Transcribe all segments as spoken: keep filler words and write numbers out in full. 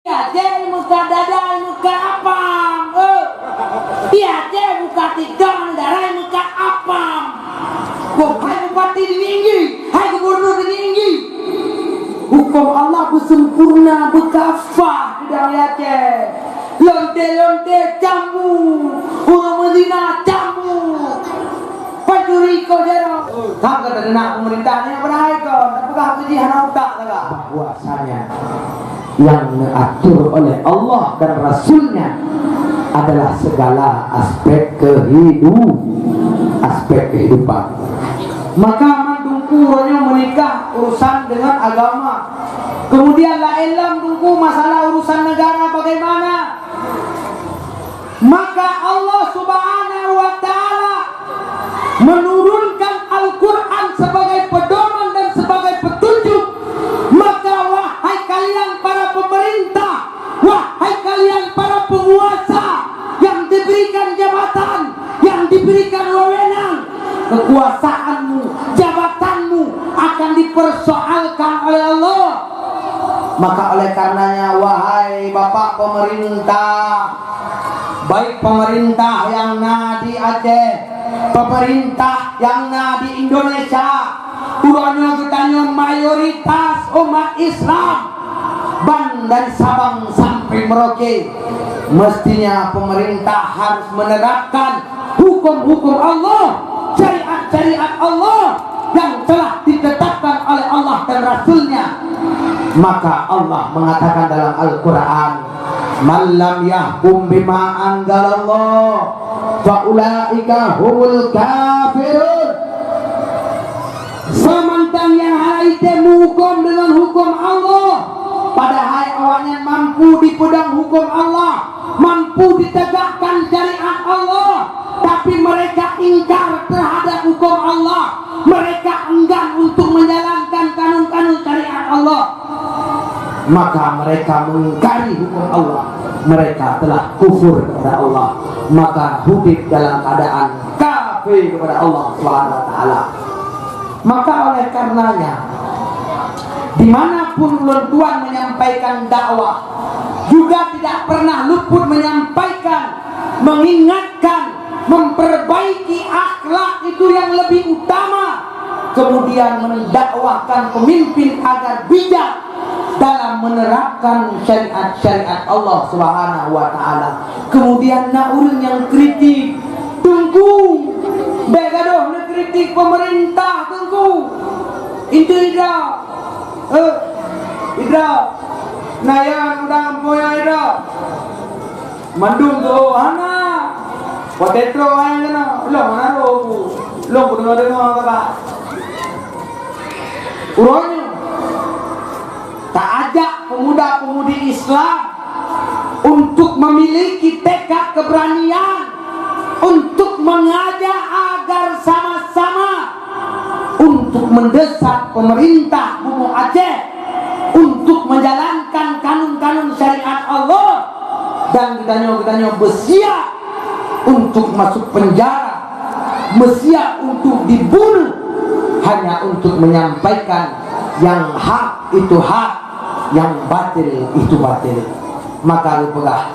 Di Aceh meukat dada, meukat apam. Eh. Di Aceh buka tikang, darah meukat apam. Kok hai bupati di Ninggi, hai gubernur di Ninggi. Hukum Allah beusempurna, beukafah di Aceh. Lonte-lonte cambu, ureuëng meuzina cambu. Pancuri ko jero. Ka kata deunang pemerintah ni, padahai ko, tak peugah aku jih hana utak lagak. Bahwasanya yang diatur oleh Allah dan Rasulnya adalah segala aspek kehidup, aspek kehidupan. Maka mandum uroe nyoe menikah urusan dengan agama. Kemudian laén lom Teungku masalah urusan negara bagaimana? Maka Allah Subhanahu wa Ta'ala menurunkan Al-Quran sebagai pedoman dan sebagai petunjuk. Maka wahai kalian para pemerintah, wahai kalian para penguasa yang diberikan jabatan, yang diberikan wewenang, kekuasaanmu, jabatanmu akan dipersoalkan oleh Allah. Maka oleh karenanya, wahai Bapak Pemerintah, baik pemerintah yang na di Aceh, pemerintah yang na di Indonesia, uroe nyoe geutanyoe mayoritas umat Islam, ban dari Sabang sampai Merauke, mestinya pemerintah harus menerapkan hukum-hukum Allah, syariat-syariat Allah yang telah ditetapkan oleh Allah dan Rasulnya. Maka Allah mengatakan dalam Al-Quran, "Man lam yahkum bima anzalallah, fa ulaika humul kafirun." Samantang nyang hana item meuhuköm deungon huköm Allah, padahai awaknyan mampu dipeudong huköm Allah, mampu ditegakkan syariat Allah, tapi mereka ingkar terhadap huköm Allah, mereka enggan untuk menjalankan kanun-kanun syariat Allah, maka mereka mengingkari huköm Allah, mereka telah kufur kepada Allah, maka hidup dalam keadaan kafir kepada Allah Subhanahu wa Ta'ala. Maka oleh karenanya, dimanapun ulôn tuan menyampaikan dakwah, juga tidak pernah luput menyampaikan, mengingatkan, memperbaiki akhlak itu yang lebih utama, kemudian mendakwahkan pemimpin agar bijak dalam menerapkan syariat-syariat Allah Subhanahu wa Ta'ala. Kemudian na ureuëng nyang kritik, Teungku, bék gadôh neukritik pemerintah, Teungku. Itu Idra. Eh, Idra. Nayan udah empoya Idra. Mandum tu hana. Watèe trok ayang kena. Long hana roh ku. Long ku dengar-dengar kata. Uroe nyoe, taajak pemuda-pemudi Islam untuk memiliki tekad keberanian untuk mengajak agar sama-sama untuk mendesak pemerintah Bumoe Aceh untuk menjalankan kanun-kanun syariat Allah, dan geutanyoe-geutanyoe beusiap untuk masuk penjara, beusiap untuk dibunuh hanya untuk menyampaikan yang hak itu hak, yang batil itu batil. Maka geupeugah,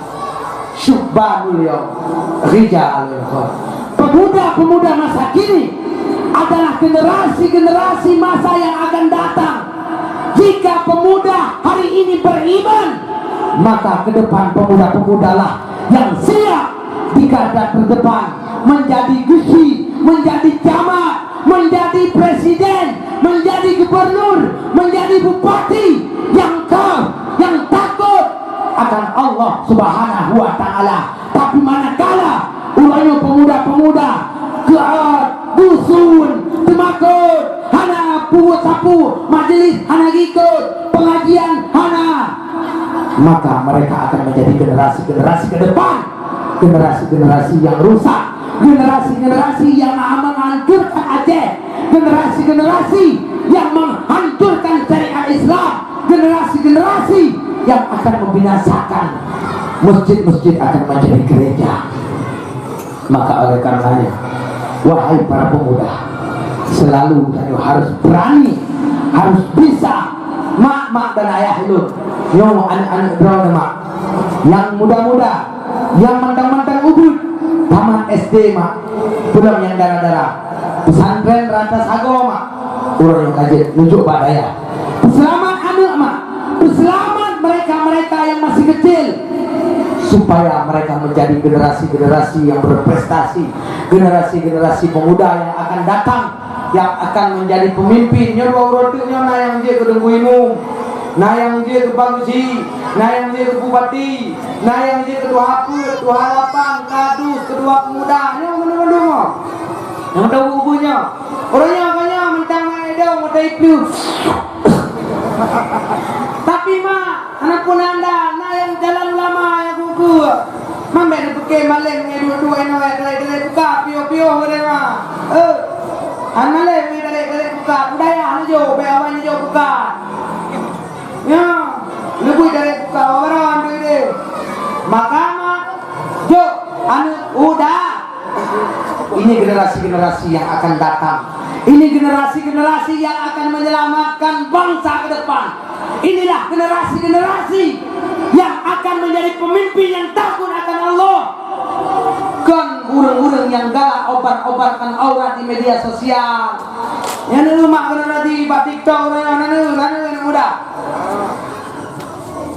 "Syubbanul yaum, rijalul ghad." Pemuda-pemuda masa kini adalah generasi-generasi masa yang akan datang. Jika pemuda hari ini beriman, maka ke depan pemuda-pemudalah yang siap di garda terdepan, menjadi geuchik, menjadi camat, menjadi presiden, menjadi gubernur, menjadi bupati, yang keuh, yang takut akan Allah Subhanahu wa Ta'ala. Tapi manakala uroe nyoe pemuda-pemuda keu dusun teumakot, hana peubuet sapeue, majelis hana geuikot, pengajian hana, maka mereka akan menjadi generasi-generasi ke depan, generasi-generasi yang rusak, generasi-generasi yang menghancurkan Aceh, generasi-generasi yang menghancurkan syariat Islam, generasi-generasi yang akan membinasakan masjid-masjid akan menjadi gereja. Maka oleh karenanya, wahai para pemuda, selalu tanyoe harus berani, harus bisa ma- Mak dan ayah lôn, nyoe aneuk-aneuk droeneuh, mak. Nyang muda-muda, nyang mantong-mantong ubit, tamat S D, mak. Peulom nyang dara-dara. Pesantren rata sagoe, mak. Ureueng nyang ka jeuet nunjok bak dayah. Peuseulamat aneuk, mak. Peuseulamat mereka-mereka yang masih kecil, supaya mereka menjadi generasi-generasi yang berprestasi, generasi-generasi pemuda yang akan datang, yang akan menjadi pemimpin. Nyoe dua uroe teuk nyoe na nyang jeuet keu teungku imum, na nyang jeuet keu pangusi, na nyang jeuet keu bupati, na nyang jeuet keu tuha peuet, tuha lapang, kadus, ketua pemuda. Nyoe mandum-mandum nyoe. Nyang tahu bubuih nyoe. Uroe nyoe ka nyoe mantong na idong mata ipiu. Tapi mak, hana pun anda, na nyang calon ulama nyang kuku. Man bèk neupike malém ngon duek-duek inoe, dalek-dalek buka, piôh-piôh geude ma. Eh, hana lé ngon dalek-dalek buka, budaya neujok, bèk awai neujok buka. Nyoe, leubeh dalek buka, baroe andui deh. Maka ma, jok, aneuk uda. Ini generasi-generasi yang akan datang. Ini generasi-generasi yang akan menyelamatkan bangsa ke depan. Inilah generasi-generasi yang akan menjadi pemimpin yang takut akan Allah. Kon ureueng-ureueng nyang galak obar-obarkan aurat di media sosial. Nyan umat generasi bak TikTok, nyan, nyan, nyan, nyan muda.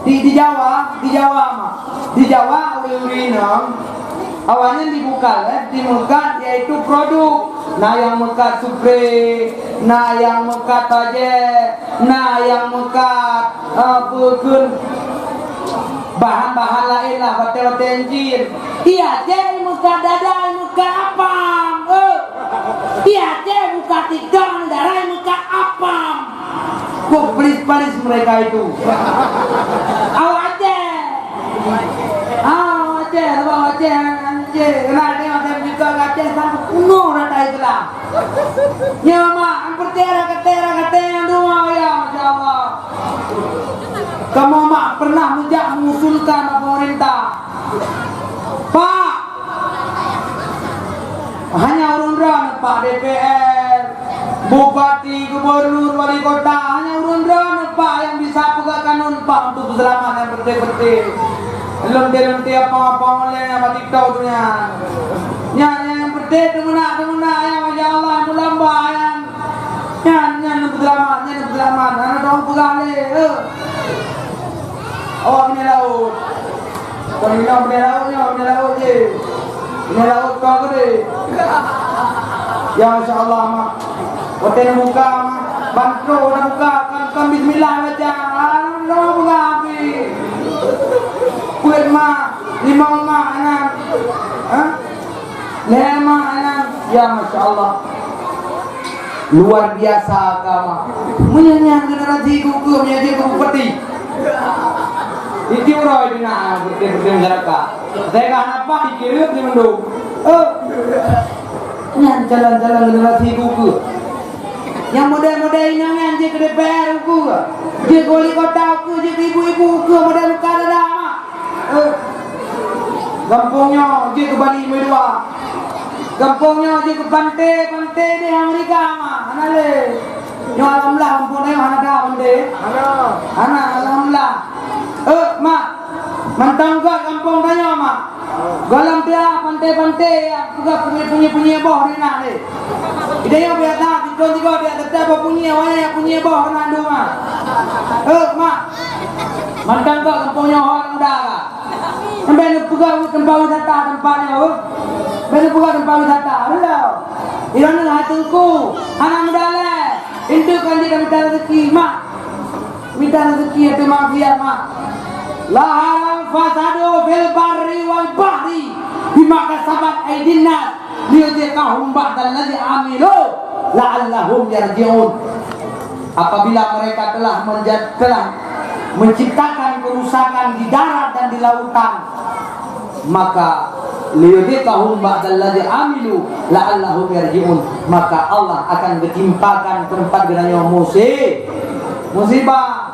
Di, di Jawa, di Jawa mah. Di Jawa, ureueng-ureueng inong, awaknyan dibuka lé, dimeukat, yaitu produk. Na nyang meukat supre, na nyang meukat bajèe, na nyang meukat, eh, peue kheun, bahan-bahan laén lah, watèe-watèe jin. Iya, jai meukat dada, meukat apam, eh. Iya, jai buka TikTok, dara meukat apam. Kok pelis-pelis mereka itu. Awak Aceh. Ah, Aceh, awak Aceh, Aceh. Kena dia macam juga Aceh sampai kuno rata Islam. Ya, mak, yang percaya, kata, kata yang dua, ya, Masya Allah. Kamu, mak, pernah menjak mengusulkan sama pemerintah? Pak, hanya ureueng droeneuh, Pak, D P R, bupati, gubernur, wali kota, hanya ureueng droeneuh, Pak, yang bisa peugah kanun, Pak, untuk selamat yang penting-penting. Lonte-lonte apa-apa oleh yang bagi tahu tu nyan. Nyan, nyan yang penting tu meunak, tu meunak, ya, Masya Allah, tu lamba, ya. Nyan, nyan, selamat, nyan, selamat. Hana tahu peugah lé, eh. Awak keuneuk laôt. Kon inong keuneuk laôt nyoe, keuneuk laôt jih. Keuneuk laôt kon keudeh. Ya, Masya Allah, mak. Watèe neubuka, mak. Ban trôh neubuka, kon, kon bismillah baca. Ah, neubuka api. Kuet, mak. Limong, mak, aneuk. Hah? Lhèe, mak, aneuk. Ya, Masya Allah. Luar biasa agama. Meunyoe nyan generasi gugum nyang jeuet keu bupati. Di tiep uroe di na bupati-bupati masyarakat. Saya ka hana paih dikireup di mandum. Eh. Nyan calon-calon generasi gugum. Nyang model-model inong nyan jeuet keu D P R gugum. Jeuet keu wali kota gugum, jeuet keu ibu-ibu gugum, model muka dada mak. Eh, gampông nyoe jeuet keu Bali Meudua. Gampông nyoe jeuet keu panté, panté di Amerika, mak. Hana lé. Nyoe alhamdulillah gampông nyoe hana ada panté. Hana. Hana, alhamdulillah. Eh, mak. Mantong göt gampông tanyoe, mak. Gohlom tiep panté-panté, ya, peugah punye-punye boh di na lé. Di tanyoe biasa, tiga-tiga biasa, tetap punye, wayah punye boh na dua. Eh, mak. Mantong göt gampông nyoe hôi muda ka. Sampai neupeugah teumpat wisata teumpat nyoe. Sampai neupeugah teumpat wisata. Alah. Di dalam hai teungku, anak muda lé. Itu kan dia minta rezeki, mak. Minta rezeki atau maksiat, mak. Zaharal fasadu fil barri wal bahri bima kasabat aidin nas liyudhiqahum ba'dalladzi amilu la'allahum yarji'un. Apabila mereka telah menja-, telah menciptakan kerusakan di darat dan di lautan, maka liyudhiqahum ba'dalladzi amilu la'allahum yarji'un, maka Allah akan geutimpa keu geutanyoe musi-, musibah.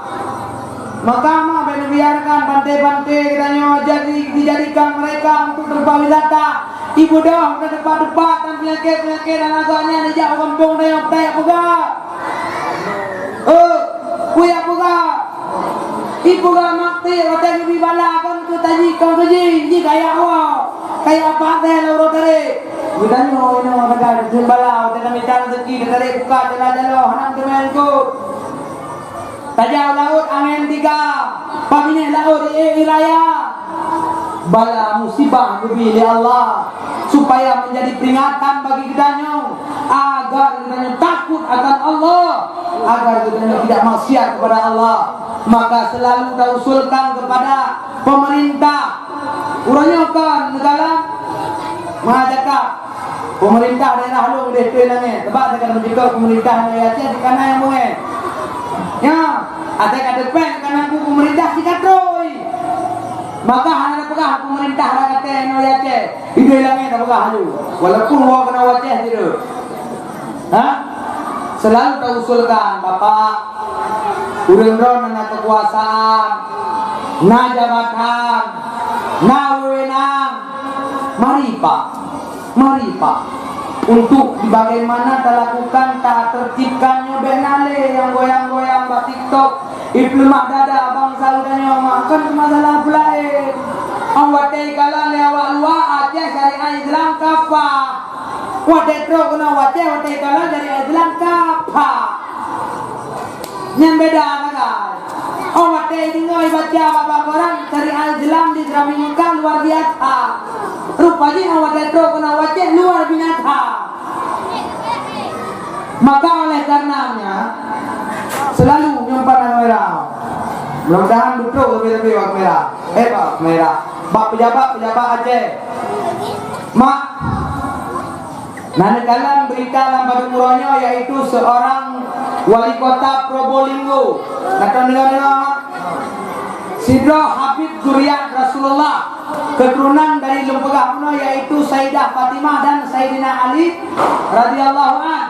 Maka ma bèk neubiarkan panté-panté geutanyoe jadi, dijadikan mereka untuk tempat wisata. Iboh deuh, ka teumpat-teumpat dan penyakit-penyakit dan agaknya dijak u gampông tanyoe, peue nyang peugah. Eh, peue nyang peugah. Ipeugah maté watée geubi bala kon keu taji kon keu jih, jih kaya Allah, kaya apa teh lalu tarék. Geutanyoe inoe meugadang jeuet bala watée kami cara rezeki tarék buka jala-jala hana teumé eungkôt. Tajak laôt angén tiga, paminéh laôt ié raya. Bala musibah geubi lé Allah supaya menjadi peringatan bagi geutanyoe agar geutanyoe takut akan Allah, agar geutanyoe tidak maksiat kepada Allah. Maka selalu tausulkan kepada pemerintah. Uroe nyoe kan negara meucakap Pemerintah daerah lôn udeh teuh langét, teubak teuka meujikok pemerintah nyoe Aceh dikana nyang beungéh. Nyoe, asai ka teupéng kana ku pemerintah sikatrôi. Maka hana peugah pemerintah rakyat nyoe Aceh, ideh langét tapeugah laju. Walaupun woe keunoe Aceh sidroe. Ha? Selalu tausulkan, Bapak, ureuëng droe na kekuasaan, na jabatan, na wewenang. Mari, Pak. Mari, Pak, untuk bagaimana talakukan, tatertibkan nyoe bék na lé nyang goyang-goyang bak TikTok, ipeuleumah dada bansa geutanyoe, meunan masalah peulaén. Awak watée ikalon lé awak luwa, Aceh syariat Islam kaphah. Watée trok keunoe Aceh, watée ikalon syariat Islam kaphah. Nyan beda sagai. Oh, watée deungoe baca bak koran, syariat Islam di Serambi Mekah luar biasa. Rupa jih oh, watée trok keunoe Aceh luar binasa. Maka oleh karenanya, selalu nyimpan kamera. Mudah-mudahan beutôi leubeh-leubeh bak kamera. Eh, bak kamera. Bak pejabat-pejabat Aceh. Mak, Na neukalon beurita lam padub uroe nyoe, yaitu seorang wali kota Probolinggo. Na tadeungoe-deungoe? Sidroe Habib zuriat Rasulullah, keturunan dari lôn peugah bunoe, yaitu Saidah Fatimah dan Saidina Ali radhiyallahu anh.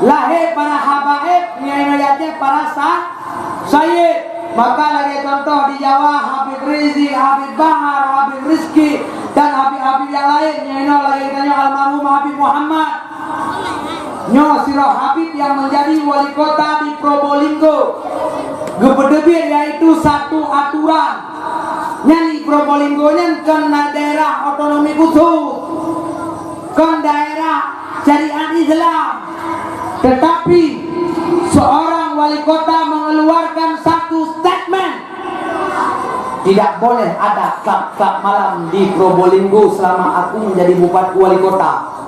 Lahé para habaib, nyan nyoe Aceh para sa-, Sayyid, maka lagée contoh di Jawa, Habib Rizik, Habib Bahar, Habib Rizki, dan habib-habib nyang laén, nyang inoe lagée geutanyoe almarhum Habib Muhammad. Nyoe sidroe habib nyang menjadi wali kota di Probolinggo. Geupeuteubiet yaitu satu aturan. Nyan di Probolinggo nyan kon daerah otonomi khusus. Kon daerah syariat Islam. Tetapi, seorang wali kota mengeluarkan satu statement, tidak boleh ada klub-klub malam di Probolinggo selama aku menjadi bupati wali kota.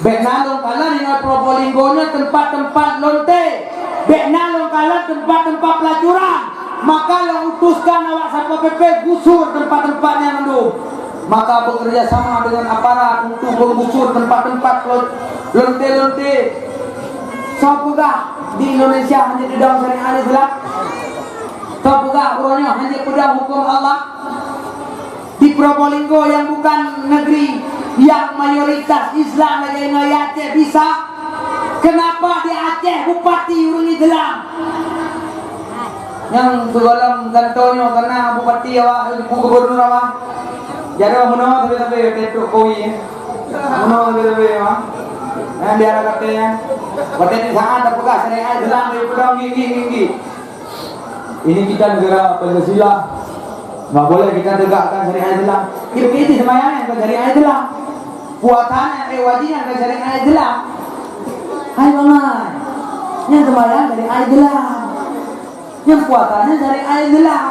Bék na lôn kalon di Probolinggo nyoe tempat-tempat lonte. Bék na lôn kalon tempat-tempat pelacuran. Maka lôn utuskan awak Satpol P P gusur tempat-tempat nyan mandum. Maka bekerja sama dengan aparat untuk menggusur tempat-tempat lo-, lonte-lonte. Soe peugah di Indonesia hana peudong syariat Islam? Soe peugah uroe nyoe hana peudong huköm Allah? Di Probolinggo yang bukan negeri yang mayoritas Islam lagée nyoe Aceh bisa, kenapa di Aceh bupati ureuëng Islam? Nyang sigohlom gantoe nyoe kana bupati awak, bu gubernur awak. Jaroe meunoe sabe-sabe watée trok keu wie. Meunoe sabe-sabe awak. Nyang di arah kata nyan. Watée di saát tapeugah syariat Islam di peudong gigi-gigi. Ini kita negara Pancasila. Nggak boleh kita tegakkan syariat Islam. Kita ini semayang ke syariat Islam. Puasanya, eh, wajibnya ke syariat Islam. Hai bangai. Yang semayang syariat Islam. Nyang puasanya dari air gelam.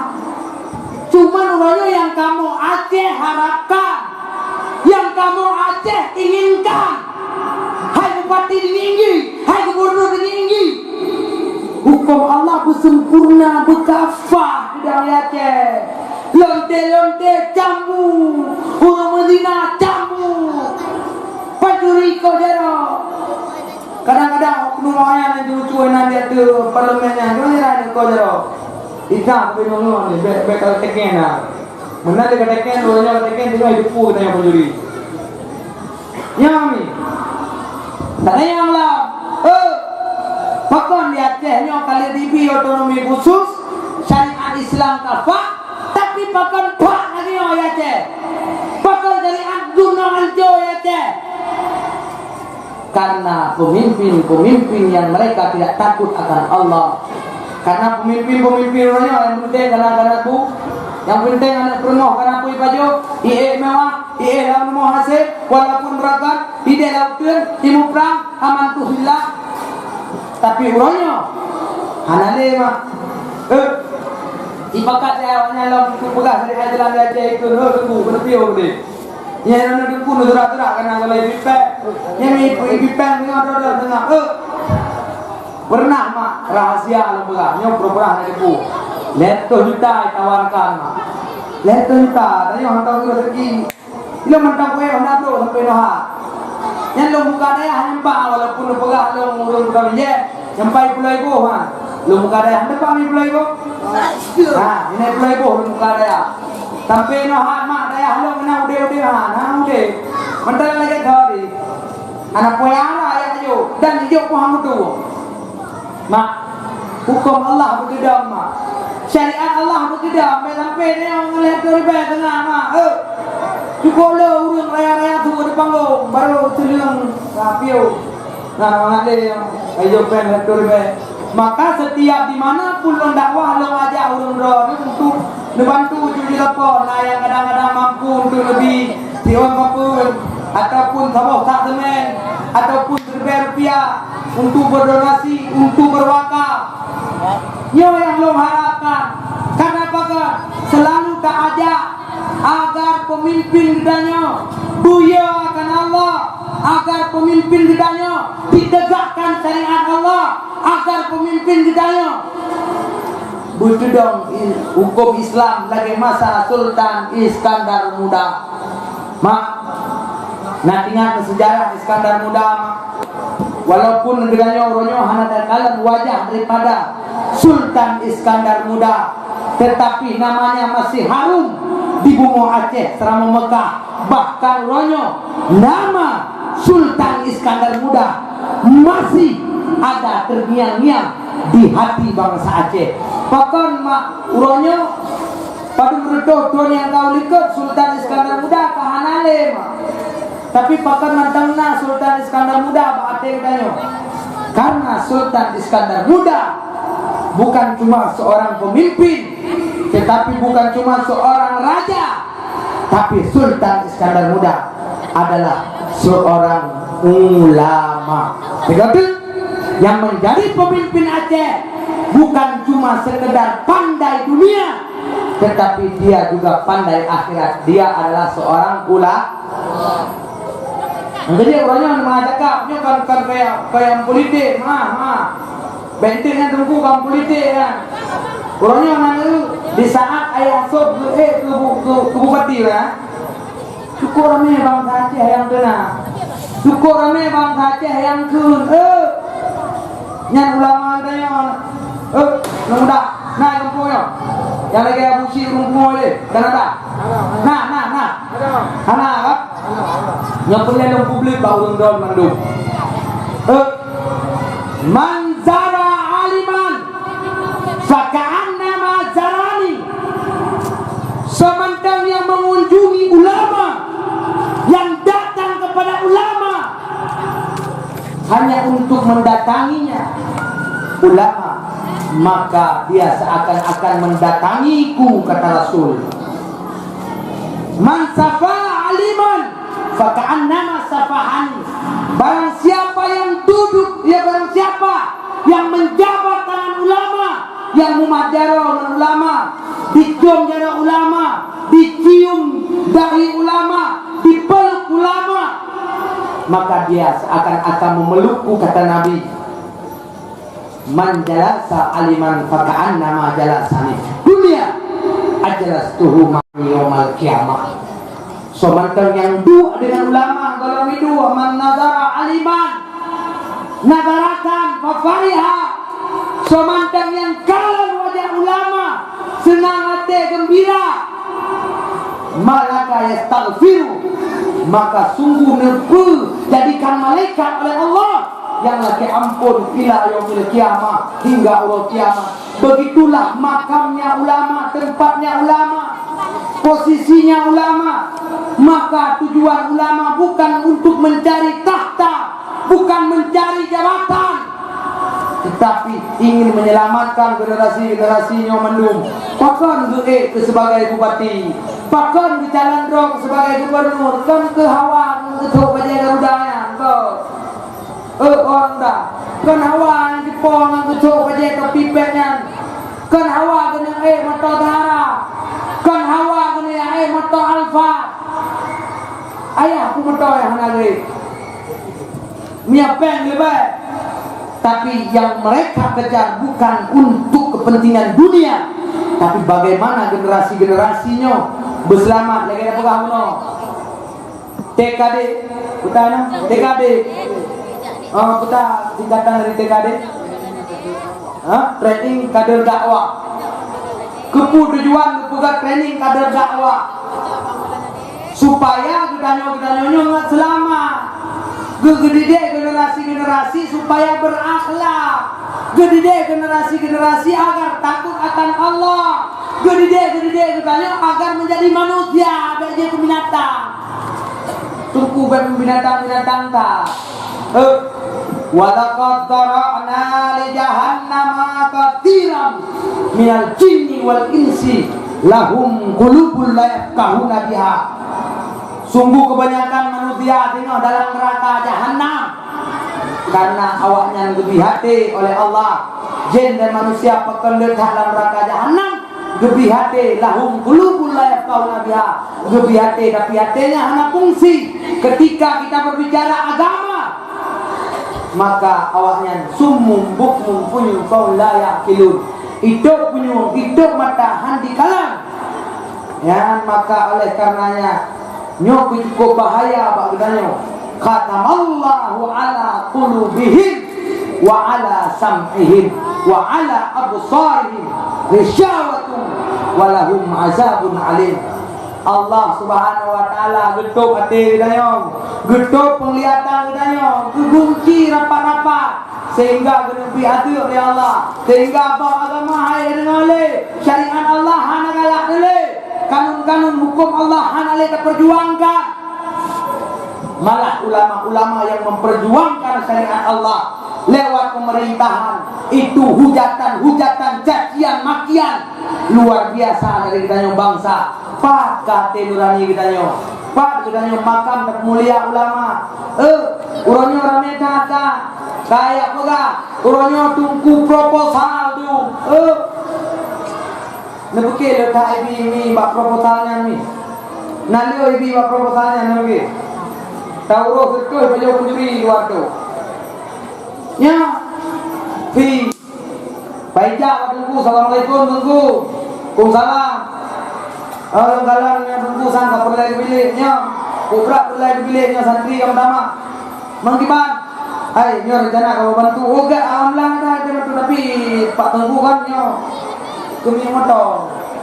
Cuman uroe nyoe nyang kamoe Aceh harapkan, nyang kamoe Aceh inginkan, hai bupati tinggi-tinggi, hai gubernur tinggi-tinggi, huköm Allah beusempurna, beukafah di Aceh. Lonte-lonte cambu, ureuëng meuzina cambu, pancuri ko jaroe. Kadang-kadang oknum awaknyan nyang lucu-lucu na di ateueh parlemen nyan, nyoe nyan ko jaroe. Isa, tapi nyoe ni, bèk, bèk ka teken na. Meunan lé ka teken, ureueng nyan ka teken, teungoh jidepu geutanyoe pencuri. Nyan mi. Tanyong lah. Eh, pakon di Aceh nyoe ka lheueh jibi otonomi khusus, syariat Islam kafah, tapi pakon phak lagèe nyoe di Aceh? Pakon syariat gunong hanco di Aceh? Karena pemimpin-pemimpin yang mereka tidak takut akan Allah, Karena pemimpin-pemimpin uroe nyoe nyang penting kana-kana bu, nyang penting aneuk peurumoh kana pui pajoh, ié mewah, ié lam rumoh hasé, walaupun beurakan, idéh lam uteuen, imuprang, aman tu silap. Tapi uroe nyoe hana lé mak. Eh, ipakat ya awaknyan lom peugah dari jalan raja itu, eh, tunggu, berpio deh. Nyang na deungon teurak-teurak kana golai pipéng. Nyang mi pipéng teungoh dodot teungoh. Eh. Pernah mak rahasia lôn peugah, nyoe pura-pura hana teupeu. Lhèe reutôh juta ditawarkan mak. Lhèe reutôh juta, tanyoe hana tau rezeki. Ilôn mantong kueh hana brôk sampai noha. Nyan lôn buka dayah nyang ba walaupun lôn peugah lôn ureueng buta minjèe. Nyang pai pulo iboh ha. Lôn buka dayah hana ba mi pulo iboh. Ha, ini pulo iboh lôn buka dayah. Sampai noha mak dayah lôn na udé-udé ha, na udé. Mantong lagèe tadi. Aneuk puyara ayah jok dan jok pun hang beutôi. Mak, huköm Allah beukeudong mak. Syariat Allah beukeudong, bèk sampai nyoe ngon lhèe reutôh ribèe teungoh mak. Eh. Cukôp le ureueng raya-raya tu di panggong, baru teuleung rapiu. Nah, mangat lé nyang ayo pèng lhèe reutôh ribèe. Maka setiap di mana pun lôn dakwah lôn ajak ureueng droe ni untuk neubantu cuci lapor. Nah, nyang kadang-kadang mampu untuk neubi siôn papeuen ataupun saboh tak semen ataupun siribèe rupiah untuk berdonasi, untuk berwakaf. Nyoe nyang lôn harapkan. Karena pakat selalu taajak agar pemimpin geutanyoe buya akan Allah, agar pemimpin geutanyoe ditegakkan syariat Allah, agar pemimpin geutanyoe beukeudong i-, huköm Islam lagèe masa Sultan Iskandar Muda. Mak, na ingat sejarah Iskandar Muda, mak? Walaupun geutanyoe uroe nyoe hana takalon wajah daripada Sultan Iskandar Muda, tetapi namanya masih harum di bumoe Aceh seuramoe Mekah. Bahkan uroe nyoe nama Sultan Iskandar Muda masih ada terngiang-ngiang di hati bansa Aceh. Pakon mak uroe nyoe Padum reutôh thôn nyang ka u likot Sultan Iskandar Muda ka hana lé, mak. Tapi pakon mantong na Sultan Iskandar Muda bak até geutanyoe? Karena Sultan Iskandar Muda bukan cuma seorang pemimpin, tetapi bukan cuma seorang raja, tapi Sultan Iskandar Muda adalah seorang ulama. Begitu? Yang menjadi pemimpin Aceh bukan cuma sekedar pandai dunia, tetapi dia juga pandai akhirat. Dia adalah seorang ula-, jadi, uroe nyoe meucakap, nyoe kan, kan kaya, kaya politik, ha, ha. Benteng nyan teungku kan politik, kan. Uroe nyoe na, di saat ayah sôb geuék keu bu-, keu, keu bupati, kan. Syukur ramé bansa Aceh nyang keu na. Syukur ramé bansa Aceh nyang keu, eh. Nyan ulama geutanyoe. Eh, nang muda, na i gampông nyoe. Nyang lagèe Abu Syik ureueng pungo lé, dan ada. Na, na, na. Hana, kan? Nyoe peureulèe lôn publik bak ureueng droen mandum. Eh, man zara aliman faka'annama zarani. Seumantong nyang mengunjungi ulama, yang datang kepada ulama, hanya untuk mendatanginya, ulama, maka dia seakan-akan mendatangiku, kata Rasul. Man safa aliman, faka'annama safahani. Barang siapa yang duduk, ya, barang siapa yang menjabat tangan ulama, yang mumat jaroe ngon ulama, dicium jaroe ulama, dicium dahi ulama, dipeluk ulama, maka dia seakan-akan memelukku, kata Nabi. Man jalasa aliman faka'annama jalasani dunia ajlastuhu ma'i yaumal qiyamah. Seumantong nyang duek deungon ulama golom iduek, man nazara aliman nazaratan fafariha. Seumantong nyang kalon wajah ulama seunang até geumbira, malaka yastaghfiru, maka sungguh neupeujadikan malaikat oleh Allah nyang lakèe ampôn ila yaumil qiyamah, hingga uroe kiamat. Begitulah makamnya ulama, tempatnya ulama, posisinya ulama. Maka tujuan ulama bukan untuk mencari takhta, bukan mencari jabatan, Tetapi ingin menyelamatkan generasi-generasi nyoe mandum. Pakon geuék keu sebagai bupati, pakon geucalon droe keu sebagai gubernur, kon keu hawa ngon keu thok bajée Garuda nyan, kon. Eh, orang dah. Kon hawa nyang jipo ngon keu thok bajée topi péng nyan. Kon hawa keuneuk ék moto Zahra. Kon hawa keuneuk ék moto Alphard. Ayah peue moto nyang hana geuék. Mia péng leubeh. Tapi yang mereka kejar bukan untuk kepentingan dunia, tapi bagaimana generasi-generasi nyoe beuseulamat lagée na peugah bunoe. T K D, peue na? T K D. Ah, peue singkatan dari T K D? Ha? Training Kader Dakwah. Keupeue tujuan geupeugah training Kader Dakwah? Supaya geutanyoe-geutanyoe nyoe ngon seulamat. Geu-, geudidik generasi-generasi supaya berakhlak. Geudidik generasi-generasi agar takut akan Allah. Geudidik, geudidik geutanyoe agar menjadi manusia, bék jeuet keu binatang. Teungku bék binatang-binatang that. Eh, walaqad dzara'na li jahannama katsiran minal jinni wal insi lahum qulubun la yafqahuna biha. Sungguh kebanyakan manusia singoh dalam neraka jahanam karena awaknyan geubri até oleh Allah. Jin dan manusia pakon le that lam neraka jahanam, geubri até, lahum qulubun la yafqahuna biha, geubri até tapi até nyan hana fungsi ketika kita berbicara agama. Maka awaknyan summum bukmun fahum la yaqilun. Itôb punyueng, itôb mata, han jikalon. Nyan maka oleh karenanya nyoe keuh cukup bahaya bak geutanyoe. Khatamallahu ala qulubihim wa ala sam'ihim wa ala absarihim ghishawatun wa lahum azabun alim. Allah Subhanahu wa Taala geutôb até geutanyoe, geutôb peunglihatan geutanyoe, geugunci rapat-rapat, sehingga geuneubri ateuk lé Allah, sehingga bak agama hai deungoe lé, syariat Allah hana galak lé, kanun-kanun huköm Allah hana lé tapeurjuangkan. Malah ulama-ulama yang memperjuangkan syariat Allah lewat pemerintahan itu hujatan-hujatan, cacian makian luar biasa dari geutanyoe bansa. Pat ka até nurani geutanyoe? Pat geutanyoe makam tapeumulia ulama? Eh, uroe nyoe ramé that ka, ka jak peugah, uroe nyoe teungku proposal dum. Eh, Neupike leutak ibi mi bak proposal nyan mi. Na lheueh ibi bak proposal nyan neupike. Taurôh seutoh bajôh pencuri luwa tu. Nya, pi. Paijak bak Teungku, "Assalamualaikum, Teungku." "Waalaikumsalam." "Oh, lôn kalon nyoe Teungku sang ka peureulèe keu bilék nyoe. Peue brat peureulèe keu bilék nyoe santri nyang meutamah." Meukiban, hai, nyoe rencana kamoe bantu. Oh, gèt, alhamdulillah, dah, dah bantu, tapi Pak Teungku kan nyoe keu minyeuk moto,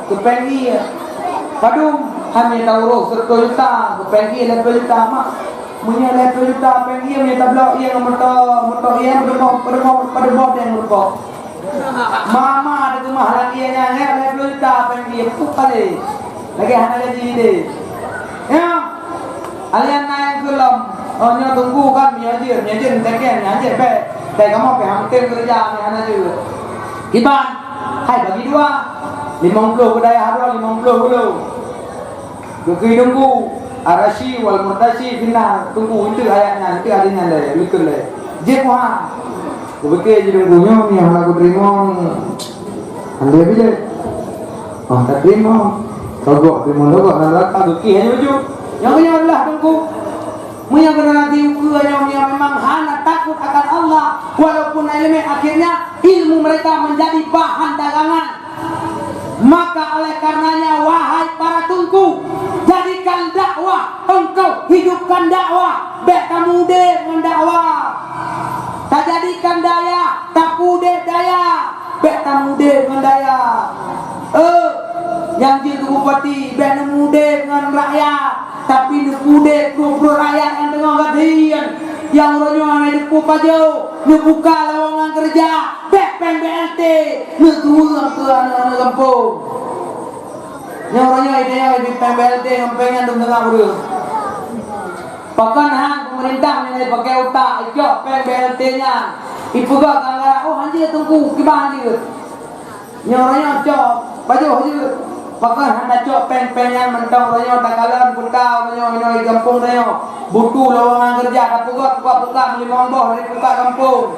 keu péng ie. Padum, hana taurôh sireutoh juta, keu péng ie lhèe plôh juta, mak. Meunyoe lhèe plôh juta péng ie, meunyoe tablok ie ngon moto, moto ie, padum boh, padum boh, padum boh dèng rukok. Mama ada keumah lagi nyan, ya, lhèe plôh juta péng ie, puk kali. Lagèe hana gaji deh. Ya. Alian na nyang keu lom. Oh, nyoe Teungku kan, nyoe jeuet, nyoe jeuet, nyoe jeuet, bèk. Bèk kamoe pih ham tem keureuja, nyoe hana jeuet. Kiban, hai bagi dua. Limong ploh keu dayah droe, limong ploh keu lôn. Geukheun Teungku, Ar-Rasyi wal Murtasyi finnar. Teungku, itu ayat nyan, itu hadis nyan lé, beutôi lé. Jeuet Muha. Kupike jih Teungku nyoe, nyoe hana kuteurimong. Andai bila? Oh, tak terima. Togok, terima togok, dan rata bukih hanya baju. Yang punya adalah Teungku. Meunyoe generasi ukeue nyoe, nyoe memang hana takut akan Allah, walaupun na ileumèe, akhirnya ilmu mereka menjadi bahan dagangan. Maka oleh karenanya, wahai para teungku, jadikan dakwah engkau, hidupkan dakwah, bèk tamudép ngon dakwah. Tajadikan dayah, tapudép dayah, bèk tamudép ngon dayah. Eh, nyang jeuet keu bupati, bèk neumudép ngon rakyat. Tapi neupudép pruet-pruet rakyat nyang teungoh gadien, nyang uroe nyoe hana jipeupajoh, neubuka lowongan keureuja, bèk péng B L T, neutuweueng keu aneuk-aneuk gampông. Nyang uroe nyoe idéh nyoe péng B L T ngon péng nyan dum teungoh ureueng. Pakon han peumeurintah nyang jipakèe utak icok péng B L T nyan? Ipeugah keu Anggara, "Oh, hanjeuet Teungku, kiban hanjeuet." Nyoe uroe nyoe cok, pajoh jeuet. Pakon hana cok péng-péng nyan mantong uroe nyoe takalon buta uroe nyoe inoe di gampông tanyoe. Butuh lowongan keureuja, tapeugah buka-buka meulimong boh dari buka gampông.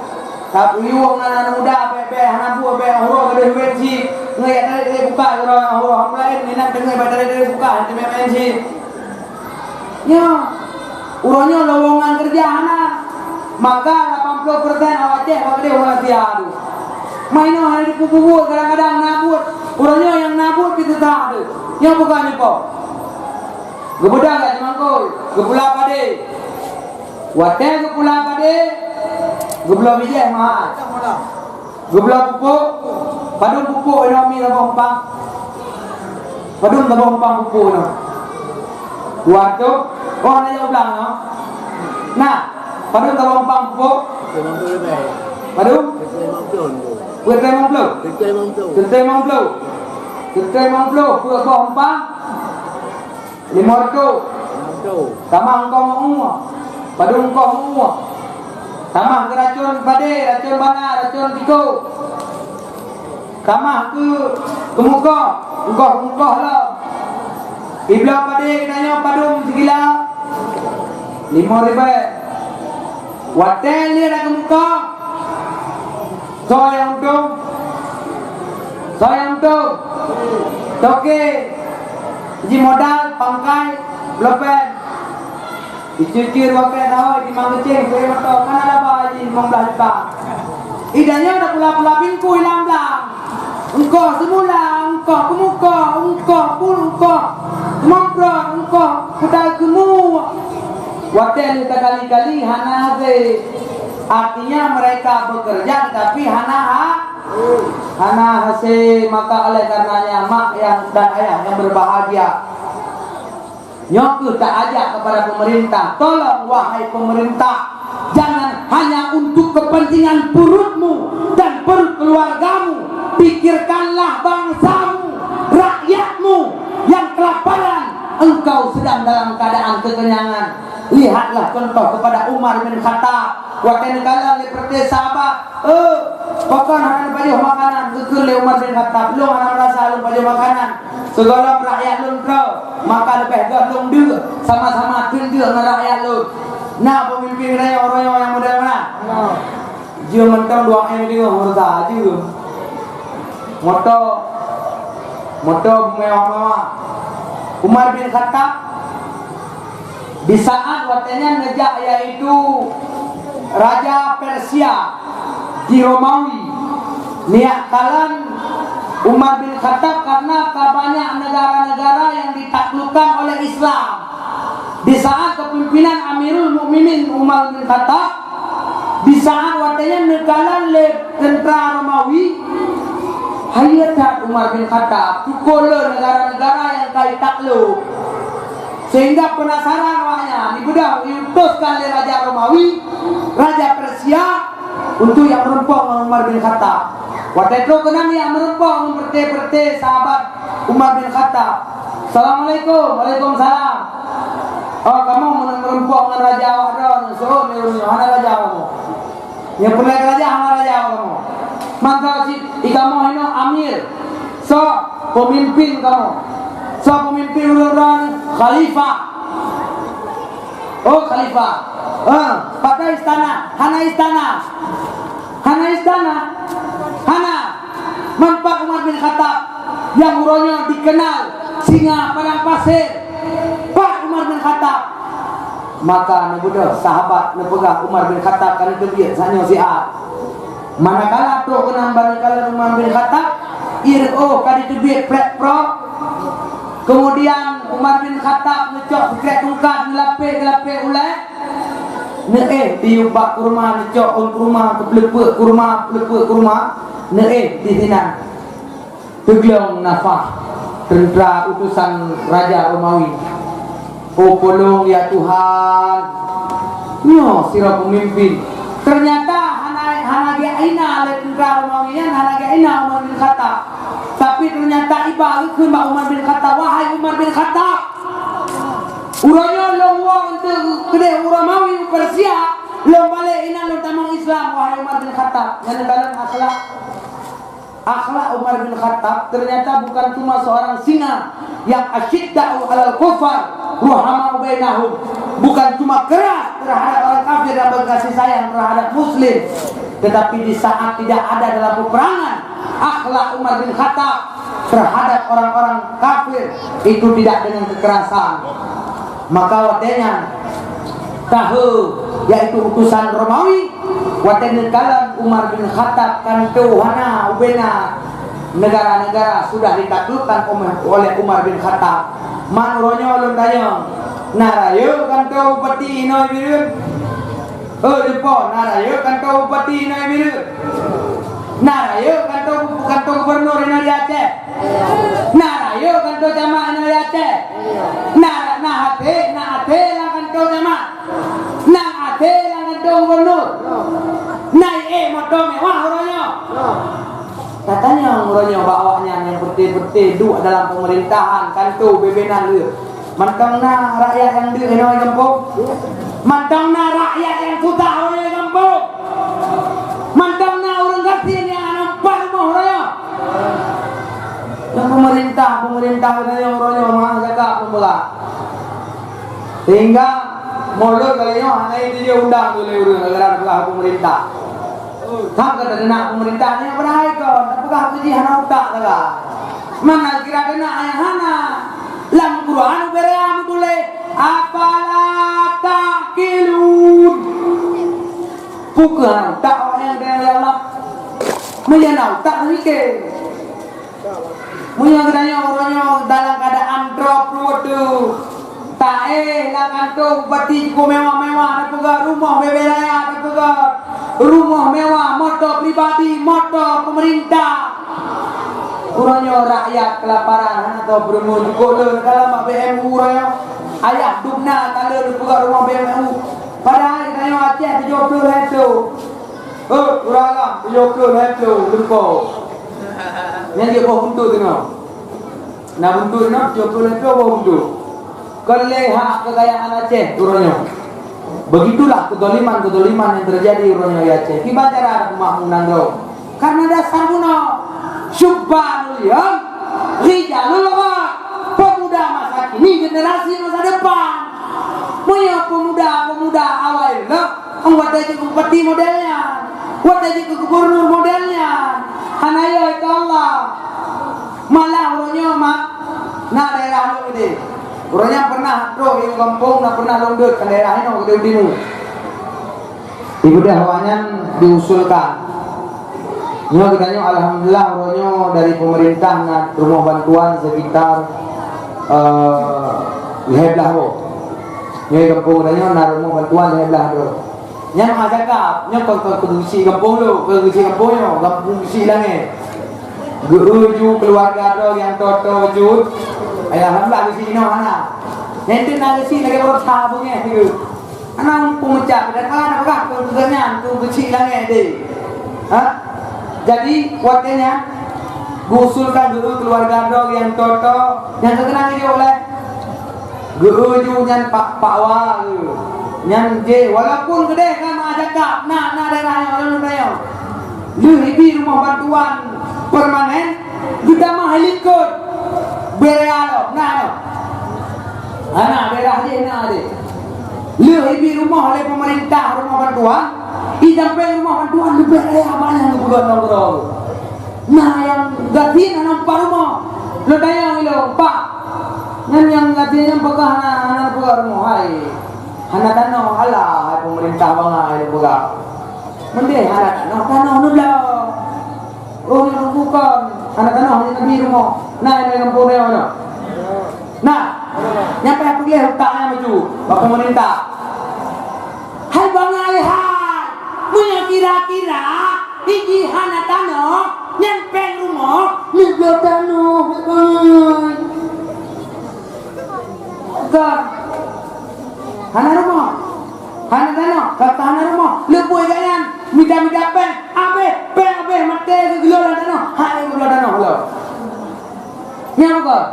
Tapuyueng aneuk muda bèk-bèk hana buet bèk uroe gadôh wén cit. Ngon jak tarék-tarék buka uroe uroe laén, inan teungoh bèk tarék-tarék buka, hana teumé maén cit. Nyoe, uroe nyoe lowongan keureuja hana, maka lapan ploh persen awak Aceh bak keudeh ureueng Asia tu. Mainoe hana jipeubuet, kadang-kadang na buet, uroe nyoe nyang na buet pih susah tu. Nyoe bukan nyoe po. Geubeudôh lagèe mangkôi, geupula padé. Watèe geupula padé, geubloe bijèh meuhat. Geubloe pupuk, padum pupuk inoe mi saboh umpang? Padum saboh umpang pupuk inoe? Dua ratus. Oh, hana jak u blang nyoe. Nah, padum saboh umpang pupuk? Padum? Seuteuk limong ploh. Seuteuk limong ploh. Seuteuk limong ploh. Peuet boh umpang? Lima ratus. Tamah eungkôt meu-ueh. Padum eungkôt meu-ueh. Tamah keu racôn padé, racôn bana, racôn tikôh. Tamah keu, keu mukoh, mukoh, mukoh lom. Ibloe padé geutanyoe padum sikilo? Lima ribèe. Watèe lheueh na keu mukoh, soe nyang untông? Soe nyang untông? Toke. Ji modal pangkai, pulpen. Icuci ruwakèe dawai di Mang Keucing, keu moto, kan ada laba ji limong blah juta. Idanyoe ada pula-pula bingkui lam blang. Eungkôt seumula, eungkôt keumukoh, eungkôt pul, eungkôt keumamprot, eungkôt kudal keumuek. Watèe lheueh takali-kali hana hase. Artinya mereka bekerja tetapi hana ha-, hana hase. Maka oleh karenanya mak yang, dan ayah yang berbahagia, nyoe keuh taajak kepada pemerintah, tolong wahai pemerintah, jangan hanya untuk kepentingan perutmu dan perut keluargamu, pikirkanlah bangsamu, rakyatmu yang kelaparan, engkau sedang dalam keadaan kekenyangan. Lihatlah contoh kepada Umar bin Khattab. Watèe neukalon lé peureté sahabat, "Eh, pakon hana neupajoh makanan?" Geukheun lé Umar bin Khattab, "Lôn hana meurasa lôn pajoh makanan. Sigohlom rakyat lôn troe, maka leubeh göt lôn deuh, sama-sama theun deuh ngon rakyat lôn." Na peumimpin geutanyoe uroe nyoe nyang model meunan? Jeuem mantong dua M deungoe meurasa jeuem. Moto, moto mewah-mewah. Umar bin Khattab di saat watèe nyan neujak, yaitu Raja Persia di Romawi, neujak kalon Umar bin Khattab karena ka banyak negara-negara yang ditaklukkan oleh Islam. Di saat kepemimpinan Amirul Mukminin Umar bin Khattab, di saat watèe nyan neukalon lé teuntra Romawi, hayeue that Umar bin Khattab, syukoe le negara-negara nyang ka jitaklok. Sehingga penasaran awaknyan, dibeudôh diutuskan lé Raja Romawi, Raja Persia, untuk jak meureumpok ngon Umar bin Khattab. Watèe trok keunan jak meureumpok ngon peureté-peureté sahabat Umar bin Khattab. "Assalamualaikum." "Waalaikumsalam." "Oh, kamoe meureumpok ngon raja awak droe, seuôn lé ureueng nyoe, hana raja kamoe." Nyang peureulèe raja hana raja kamoe. Mantong cit, di kamoe inoe amir. Soe peumimpin kamoe? Soe peumimpin ureueng droe? Khalifah. Oh, khalifah. Ha, padahai istana, hana istana. Hana istana. Hana. Man pat Umar bin Khattab nyang uroe nyoe dikenal singa padang pasir. Pat Umar bin Khattab. Maka neubeudôh sahabat neupeugah Umar bin Khattab ka neuteubiet, sanyoe siat. Manakala trok keunan bak neukalon Umar bin Khattab, ie reuôh ka jiteubiet prek-prok. Keumudian Umar bin Khattab neucok sikrek tungkat neulapéh-neulapéh ulèe. Neuéh diyueb bak kurma, neucok ôn kurma, keupeuleupeuk kurma, peuleupeuk kurma, neuéh disinan. Teuglong nafah teuntra utosan Raja Romawi. "Oh, polong, ya Tuhan! Nyoe sidroe peumimpin." Teunyata hana, hana geuhina lé teuntra Romawi nyan, hana geuhina Umar bin Khattab. Tapi teunyata iba geukheun bak Umar bin Khattab, "Wahai Umar bin Khattab, uroe nyoe lôn woe eunteuk keudeh u Romawi, u Persia, Lom balek inan lom tamong Islam, wahai Umar bin Khattab. Nyan dalam akhlak. Akhlak Umar bin Khattab ternyata bukan cuma seorang singa yang asyidda'u 'alal kuffar, ruhama'u bainahum. Bukan cuma keras terhadap orang kafir dan berkasih sayang terhadap muslim, tetapi di saat tidak ada dalam peperangan, akhlak Umar bin Khattab terhadap orang-orang kafir itu tidak dengan kekerasan. Maka watée nyan, tahe, yaitu utusan Romawi, watée neukalon Umar bin Khattab, kan teuh hana ubena negara-negara sudah ditaklukkan oleh Umar bin Khattab. Man uroe nyoe lôn tanyong, na rayeuk kan teuh bupati inoe Bireuen? Oh, lupa, na rayeuk kan teuh bupati inoe Bireuen? Na rayeuk kan teuh, kan teuh gubernur inoe di Aceh? Na rayeuk kan teuh camat inoe di Aceh? Na, na até, na até lam kan teuh camat? Na até lam kan teuh gubernur? Na ié moto mewah uroe nyoe? Katanya uroe nyoe bak awaknyan nyang peuté-peuté duek dalam pemerintahan, kan teuh bubena lé. Mantong na rakyat nyang deuh inoe gampông? Mantong na rakyat nyang susah inoe gampông? Mantong na ureuëng gasien nyang hana empat rumoh inoe? Nyang pemerintah, pemerintah inoe uroe nyoe meuhah cakap peumeulah. Sehingga mulod kali nyoe hana diundang lé ureuëng gara-gara peugah pemerintah. Hak kata keunak pemerintah nyoe padahai kon, tapi peugah jih hana utak sagai. Mana kira keunak nyang hana? Lam Quran ubé meutuléh, "Afala ta'qilun?" Peu kheueh hana utak awaknyan, ya Allah? Meunyoe na utak, mikir. Meunyoe geutanyoe uroe nyoe dalam keuadaan droe pruet teuh, taéh lam kantô bupati jikeu mewah-mewah, na peugah rumoh bubena raya, na peugah rumoh mewah, moto pribadi, moto peumeurintah. Uroe nyoe rakyat keulaparan, hana teuh peurumoh jukôk lé, dalam B M U uroe nyoe. Ayah dubna ka lé neupeugah rumoh B M U. Padahai geutanyoe Aceh tujoh ploh lhèe ploh. Eh, ureueng agam, tujoh ploh lhèe ploh lumpo. Nyan jeuet boh buntut teunoe. Na buntut teunoe, tujoh ploh lhèe ploh boh buntut. Kon lé hak keukayaan Aceh uroe nyoe. Begitulah kezaliman-kezaliman yang terjadi uroe nyoe di Aceh. Kiban cara peumakmu nanggroe. Karena dasar bunoe. Syubbanul yaum, rijalul ghad. Pemuda masa kini generasi masa depan. Meunyoe pemuda-pemuda awai lom, watèe jeuet keu bupati model nyan, watèe jeuet keu gubernur model nyan, hana yö keu Allah. Malah uroe nyoe mak, na daerah lôn idéh. Uroe nyan pernah trôh i gampông, na pernah lôn deuek ka daerah inoe keudéh u timu. Ibadah awaknyan diusulkan. Nyoe geutanyoe alhamdulillah uroe nyoe dari pemerintah na rumoh bantuan sekitar, eh, lhèe blah boh. Nyoe gampông geutanyoe na rumoh bantuan lhèe blah boh. Nyan meuhah cakap, nyoe kon, kon keuneuk geuchik gampông lôn, kon geuchik gampông nyoe, gampông geuchik langèt. Geu-eu ju keuluwarga droe nyang toe-toe jeuet. Alhamdulillah geuchik inoe hana. Nyan teuk na geuchik lagèe ureueng sa beungèh sigoe. Hana muphom meucak, dan hana peugah keu geuh nyan, keu geuchik langèt deh. Ha? Jadi, watèe nyan, geuusulkan geu-eu keuluwarga droe nyang toe-toe, nyang teukeunang geujok lé. Geu-eu ju nyan pak, pak wa geu. Nyan jih, walaupun keudéh ka meuhah cakap, na, na daerah nyoe, na daerah nyoe. Lheueh ibi rumoh bantuan permanen, geutamah i likot. Beureulom, na, na. Hana, daerah jih na deh. Lheueh ibi rumoh lé peumeurintah rumoh bantuan, i sampéng rumoh bantuan leubeh raya banyak geupeugöt nanggroe. Na nyang gasien hana empat rumoh. Lôn tanyong ilôn, "Pak, nyan nyang gasien nyan peugah hana, hana peugah rumoh, hai? Hana tanoh, alah, hai peumeurintah bangai lôn peugah. Meudeh hana tanoh, tanoh neubloe." Oh, nyoe bukon. Hana tanoh, hana bi rumoh. Na, na gampông nyoe, nyoe. Na. Nyang payah peugléh utak nyan maju bak peumeurintah. Hai bangai hai. Meunyoe kira-kira, i jih hana tanoh, nyan péng rumoh, neubloe tanoh, hai bangai. Ka. Hana rumoh. Hana tanoh, ka hana rumoh. Leubeh gobnyan mita-mita péng, abéh, péng abéh, maté geugeulong lam tanoh. Hai geugeulong tanoh lom. Nyan bukon?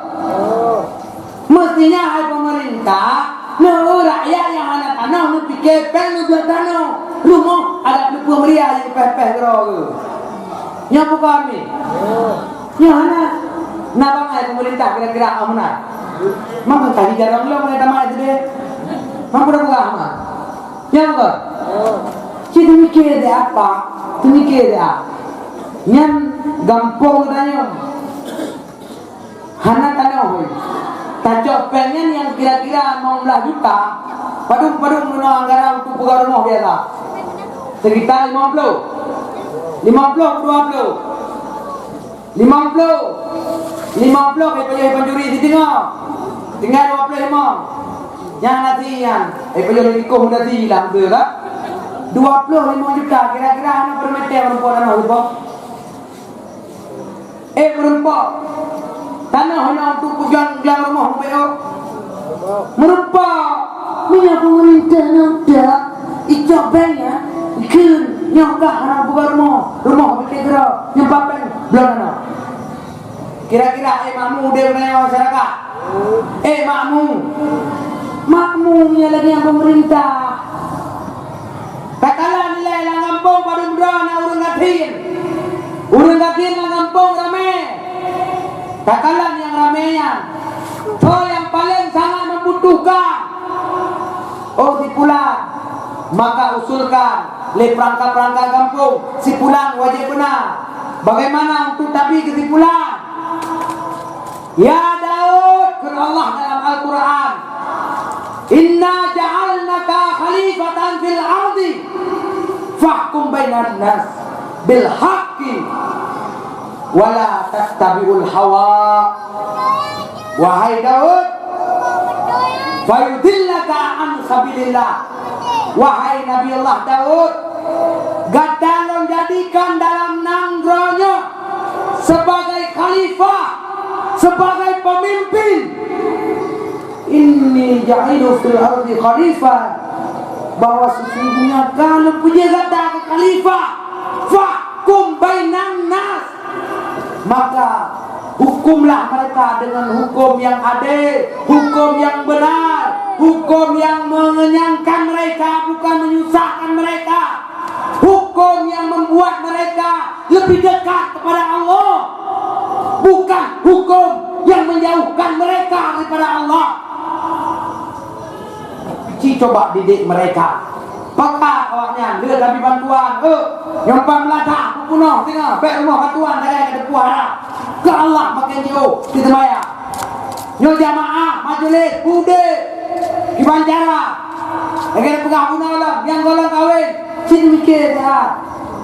Meustinya hai peumeurintah, neueu rakyat nyang hana Tanoh neupike péng neubloe tanoh. Rumoh adak neupeumeuriah jih péh-péh keudroe. Nyoe bukon mi. Nyoe hana. Na bangai pemerintah kira-kira amanah. Maka kaji jarang lo mengenai tamat S D. Mampu dah peugah mah. Nyoe bukon. Cit mikir deh apa? Mikir deh ah. Nyan gampông tanyong. Hana tanoh, hôi. Tacok péng nyan nyang kira-kira limong blaih juta. Padum-padum meunoe anggaran untuk peugah rumoh biasa. Sekitar limong ploh. Limong ploh, dua ploh. Limong ploh. Limong ploh, eh, pajoh pancuri siteungoh. Tinggai dua ploh limong. Nyan nasi nyan. Eh, pajoh lé tikôh nasi lah, beutôi tak? Dua ploh limong juta, kira-kira hana per meter meureumpok tanoh, Bang. Eh, meureumpok. Tanoh hana untuk tujuan glang rumoh meubeok. Meureumpok. Meunyoe pemerintah nyoe dak icok bank nyan, kheun nyoe kah hana buka rumoh, rumoh bukon keudroe, nyoe papan, bloe tanoh. Kira-kira, eh, makmu udeb nyoe masyarakat? Eh, makmu. Makmu nyan lagèe nyang pemerintah. Takalon ilèe lam gampông padum droe na ureueng gasien. Ureueng gasien lam gampông ramè. Takalon nyang ramè nyan. Soe nyang paleng sangat membutuhkan? Oh, si pulan. Maka usulkan lé perangkat-perangkat gampông, si pulan wajéb beuna. Bagaimana untuk tabi keu si pulan? Ya Daud, kheun Allah dalam Al-Quran, "Inna ja'alnaka khalifatan fil ardi, fahkum bainan nas bil haqqi, wala tattabi'ul hawa." Wahai Daud, fayudillaka an sabilillah. Wahai Nabi Allah Daud, gata lôn jadikan dalam nanggroe nyoe sebagai khalifah, sebagai pemimpin. Inni ja'ilu fil ardi khalifah, bahwa sesungguhnya ka lôn peujeuet gata keu khalifah. Fahkum bainan nas, maka hukumlah mereka dengan hukum yang adil, hukum yang benar, hukum yang mengenyangkan mereka, bukan menyusahkan mereka. Hukum yang membuat mereka lebih dekat kepada Allah, bukan hukum yang menjauhkan mereka daripada Allah. Ci coba didik mereka. Pakak awaknyan, le tabi bantuan, eh, nyoe pat meuladah, peupunoh singoh, bèk rumoh bantuan sagai ka teupeue harab. Keu Allah makén jiôh, siseumayang. Nyoe jamaah, majelis, udeb, kiban cara. Lagèe peugah bunoe lom, nyang gohlom kawén, cit mikir siat.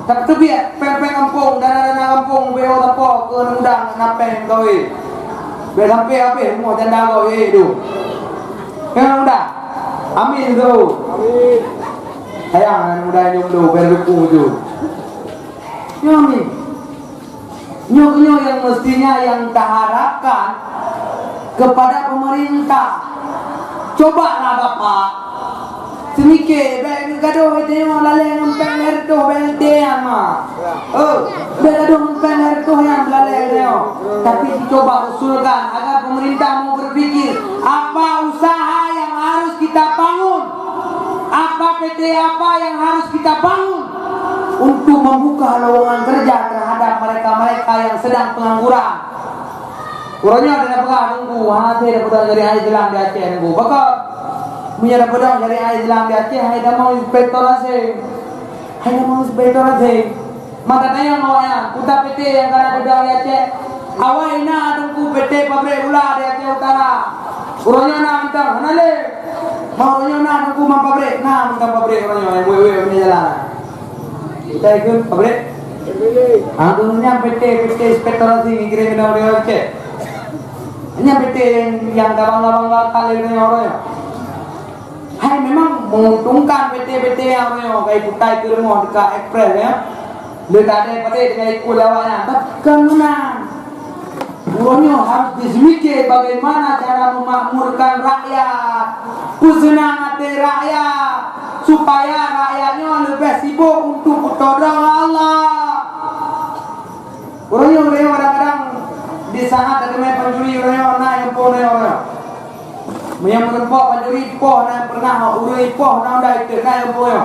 Tapi teubiet, péng-péng gampông, dana-dana gampông, bèk sapo keu aneuk muda na péng kawén. Bèk sampai habéh rumoh janda kawén, eh, tu. Kan muda? Amin tu. Amin. Sayang aneuk muda nyoe tu, biar duku tu. Nyoe amin. Nyoe, nyoe yang mestinya yang taharapkan kepada pemerintah. Cobalah Bapak Seumike, bèk gadoh tanyoe lalè ngon péng lhèe reutôh B L T nyan, ma. Eh, bèk gadoh ngon péng lhèe reutôh nyan lalè tanyoe. Tapi cuba usulkan agar pemerintah mau berpikir, apa usaha yang harus kita bangun? Apa P T apa yang harus kita bangun untuk membuka lowongan kerja terhadap mereka-mereka yang sedang pengangguran? Uroe nyoe tapeugah Teungku, hana hase tapeudong syariat Islam di Aceh Teungku. Pakon? Meunyoe tapeudong syariat Islam di Aceh, hai tamong inspektor asing. Hai tamong inspektor asing. Maka tanyong awaknyan, kuta P T nyang ka na peudong di Aceh. Awai na Teungku P T pabrik gula di Aceh Utara. Uroe nyoe na mantong, hana lé. Mau uroe nyoe na Teungku man pabrik, na mantong pabrik uroe nyoe, wéh-wéh meunyoe jalan. Kita ikut pabrik. Ah, tu nyan P T, P T inspektor asing ngirim keunoe dari Aceh. Nyan P T nyang, nyang ka bangga-bangga kali nyoe uroe nyoe. Hai memang menguntungkan P T-P T nyang uroe nyoe, kai putai keu rumoh dekat Express, ya. Le tadai padé dengan ikut awaknyan, tapi kan meunan. Uroe nyoe harôh jiseumiké bagaimana cara memakmurkan rakyat, peuseunang até rakyat, supaya rakyat nyoe leubeh sibok untuk peutodong Allah. Uroe nyoe, uroe nyoe kadang-kadang di saat ada main pancuri, uroe nyoe na nyang po uroe nyoe. Meunyoe meurumpok pancuri, poh na pernah ureuëng poh na undai teuk na nyang poh nyoe.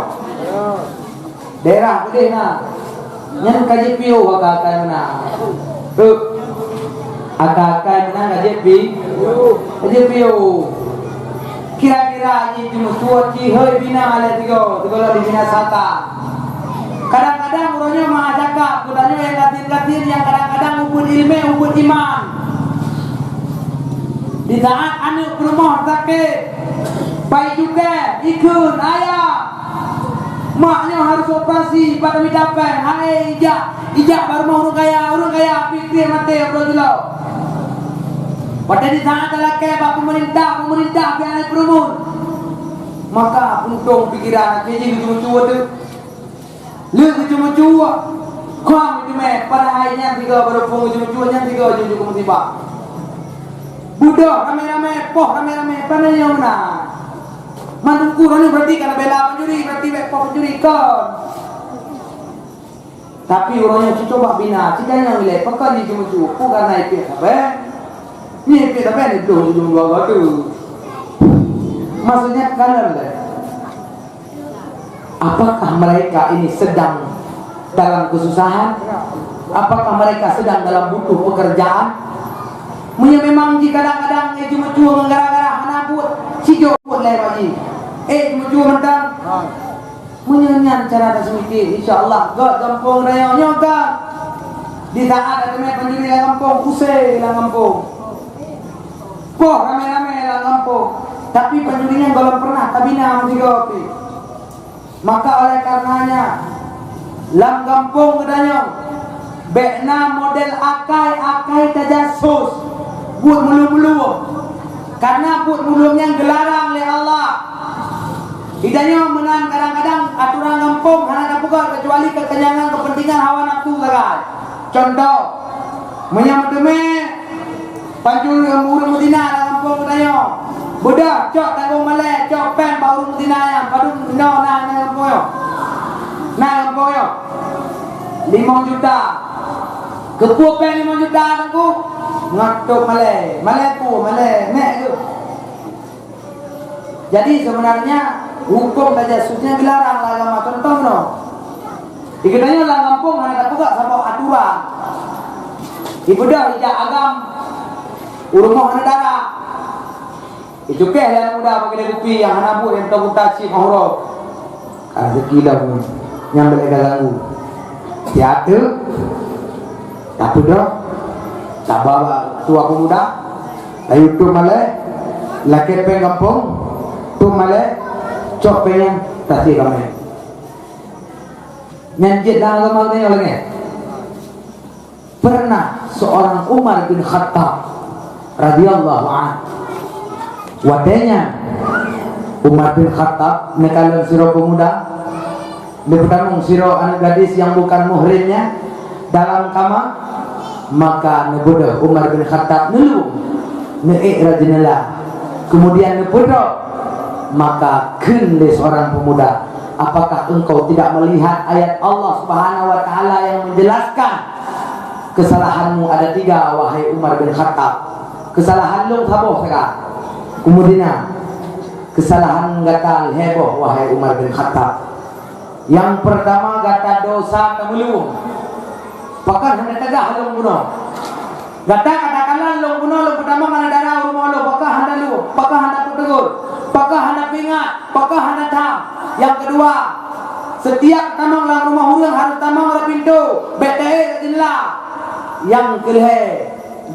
Daerah peudeh na. Nyan ka jipiôh akai-akai meunan. Tuh. Akai-akai meunan ka jipi-, ka jipiôh. Kira-kira jih jimeucue cihôi bina lé tigo, tigo lom dibina sata. Kadang-kadang uroe nyoe meuajakab, geutanyoe nyang gasien-gasien nyang kadang-kadang ubit ileumé, ubit iman. Di saat aneuëk peurumoh sakét, pai cukée, ikheun, ayah, mak nyoe harôh operasi, pat mita péng, hai ijak, ijak bak rumoh ureuëng kaya, ureuëng kaya piké maté uroe jih lom. Watée di saat talakée bak peumeurintah, peumeurintah pih hana peurumun. Maka untông pikeran akhé jih lucu-lucu teuh. Lheueh geucue-cue, kong teumé, padahai nyan tiga baru phon geucue-cue, nyan tiga jujur keu musibah. Beudôh ramé-ramé, poh ramé-ramé, pane nyang meunan. Mandum ku droeneuh berarti kana bela pencuri, berarti bék poh pencuri, kon. Tapi uroe nyoe cucoba bina, cit nyang ilée, pakon jicue-cue, peue kana ipiek sabe? Nyan ipiek sabe ni dua ujong dua gata. Maksudnya kana lé. Apakah mereka ini sedang dalam kesusahan? Apakah mereka sedang dalam butuh pekerjaan? Meunyoe memang jih kadang-kadang, eh, jimeucue ngon gara-gara hana buet, sijok buet lé bak jih. Eh, jimeucue mantong. Meunyoe nyan cara taseumiké, insya Allah, gét gampông rayeuk nyoe kan. Di saat teumé pencuri lam gampông, use lam gampông. Poh ramé-ramé lam gampông. Tapi pencuri nyan gohlom pernah tabina meusigoe pih. Maka oleh karenanya, lam gampông geutanyoe, bék na model akai-akai tajasus, buet meulum-meulum. Karena buet meulum nyan geularang lé Allah. Di tanyoe meunan kadang-kadang aturan gampông hana tapeugah keucuali keukeunyangan keupeuntingan hawa nafsu sagai. Contoh, meunyoe meuteumé Pancuri ureuëng meuzina lam gampông geutanyoe. Beudôh, cok tanggong malée, cok péng bak ureuëng meuzina nyan. Padum inoe na lam gampông nyoe? Na lam gampông nyoe? Limong juta. Keupeue péng limong juta, Teungku? Ngon tôb malée. Malée peue? Malée nek geuh. Jadi, sebenarnya, huköm tajasus nyan dilarang lam agama. Contoh meunoe. Di geutanyoe lam gampông hana tapeugah saboh aturan. Ibeudôh ijak agam, u rumoh hana dara. Icukéh lé aneuk muda bak keudè kupi nyang hana buet, nyang teuh buta cit meuhurôh. Ka rezeki dah nyan, nyang bèk lé ka ganggu. Siat teuk, tapeudôh, taba bak tuha peumuda, tayue tôb malèe, lakèe pèng gampông, tôb malèe, cok pèng nyan, tasie kamè. Nyan jeuet lam agama geutanyoe lagèe nyan. Pernah seorang Umar bin Khattab radhiyallahu anh, watèe nyan Umar bin Khattab neukalon sidroe peumuda, neupeutamong sidroe aneuk gadis nyang bukan muhrim nyan dalam kama, maka neubeudôh Umar bin Khattab neulueng, neuék rot jeunela, keumudian neupeudrop, maka kheun lé seorang peumuda, "Apakah engkau tidak melihat ayat Allah Subhanahu wa Taala yang menjelaskan?" "Kesalahanmu ada tiga, wahai Umar bin Khattab." "Kesalahan lôn saboh sagai." "Keumudian, kesalahan gata lhèe boh, wahai Umar bin Khattab." "Nyang peurtama, gata desya tameulueng. Pakon hana teuga lôn bunoe? Gata ka takalon lôn bunoe, lôn peutamong aneuk dara u rumoh lôn, pakon hana lôn, pakon hana peuteugor, pakon hana peuingat, pakon hana tham. Nyang keudua, seutiap tamong lam rumoh ureueng harôh tamong rot pintoe, bèk taék rot jeunela. Nyang keulhèe,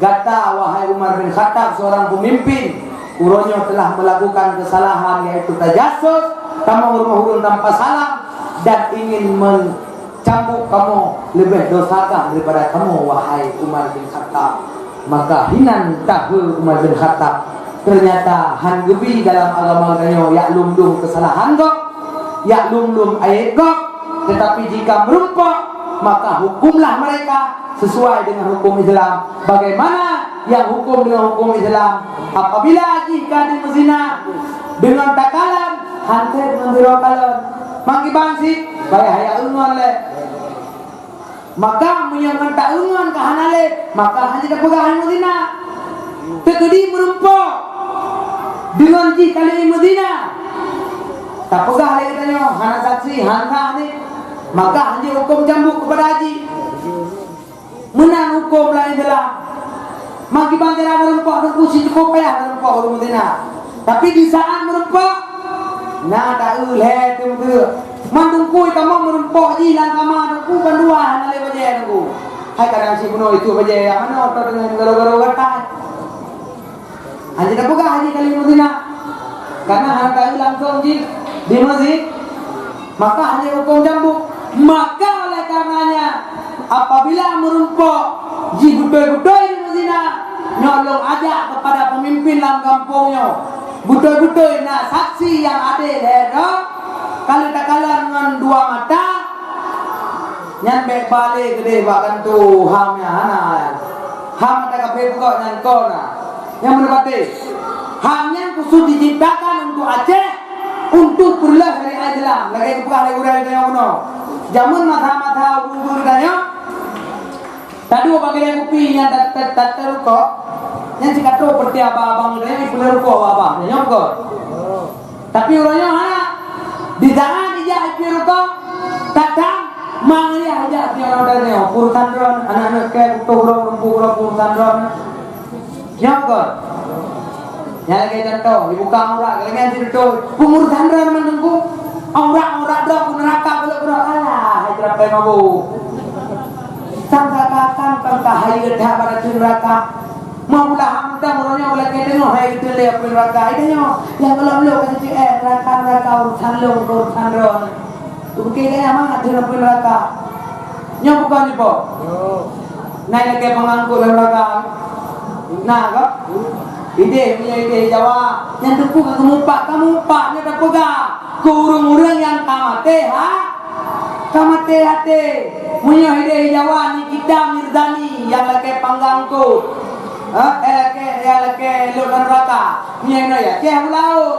gata, wahai Umar bin Khattab, seorang pemimpin, uroe nyoe telah melakukan kesalahan, yaitu tajasus, tamong rumoh ureueng tanpa salam, dan ingin men-, cambuk kamoe leubeh desya kah daripada kamoe, wahai Umar bin Khattab?" Maka hinan tahe Umar bin Khattab. Ternyata han geubi dalam agama geutanyoe jak lom-lom keusalahan gob, jak lom-lom aéb gob, teutapi jika meurumpok, maka hukumlah mereka sesuai dengan hukum Islam. Bagaimana nyang hukum dengan hukum Islam? Apabila jih ka jimeuzina deungon takalon, han sép ngon sidroe kalon, mangkiban cit, payah jak eungon lé. Maka meunyoe ngon taeungon ka hana lé, maka hana tapeugah han meuzina. Teukeudi meurumpok. Deungon jih ka lheueh meuzina. Tapeugah lé geutanyoe, hana saksi, hana ni. Maka hanjeuet huköm cambuk keupada jih. Meunan huköm lam Islam. Meukiban cara meureumpok teungku, si cukup payah meureumpok ureuëng meuzina. Tapi di saat meureumpok, na taeu lhée teungku. Man teungku kamoe meureumpok jih lam kama teungku, bandua hana lé bajée teungku. Hai kadang si bunoe itu bajée nyang manoe atau deungon garo-garo gatai. Hana tapeugah jih ka lheueh meuzina, karena hana taeu langsong jih di meuseujid, maka hanjeuet huköm cambuk. Maka oleh karenanya, apabila meureumpok jih beutôi-beutôi di meuzina, nyoe lôn ajak keupada peumimpin lam gampông nyoe, beutôi-beutôi na saksi nyang adé lhée droe, ka lheueh takalon ngon dua mata, nyan bék balé keudeh bak kantô, ham nyan hana. Ham ata kaphé peugot nyan kon na. Nyang meunan patéh. Ham nyan khusus diciptakan untuk Aceh, untuk peureuleueh syariat Islam. Lagée geupeugah lé gurée geutanyoe bunoe. Jameun masa-masa ubeut-ubeut geutanyoe, taduek bak keude kupi nyang ta-, ta-, ta-, tarukok, nyan sikato peureute abang-abang geutanyoe, ipeuleueh rukok abang-abang. Nyoe kon. Tapi uroe nyoe hana. Di saat ijak ipiôh rukok, tatang, mang liah ijak piôh rukok dari nyoe. Urusan droe, aneuk-aneuk kèe, putôh droe, rumpok droe, urusan droe. Nyoe kon. Nyang lagèe contoh, ibuka aurat, lagèe nyan sibeutôi. Peungurusan droe mantong ku. Aurat, aurat droe, ku neuraka, belok droe. Alah, hai ceurapai mabuk. Sangka-sangka kan ka hayeu that bak ateueh neuraka. Meulah hamdang uroe nyoe lakèe deungoe hai geuteuntèe apui neuraka. Hai tanyoe, nyang gohlom lôn ka C C S, neuraka, neuraka, urusan lôn, urusan droe. Teupeukèe gaya mangat deungon apui neuraka. Nyoe bukon nyoe po? Na lakèe peungangkot lam neuraka? Na ka? Idéh, meunyoe idéh Jawa. Nyang teungku ka geumupat, ka mupat nyoe tapeugah keu ureueng-ureueng nyang ka maté, ha? Ka maté até. Meunyoe idéh Jawa Nikita Mirzani nyang lakèe peungangkot. Ha? Eh, lakèe, nyang lakèe lôn lam neuraka. Meunyoe inoe ya, ceh u laôt.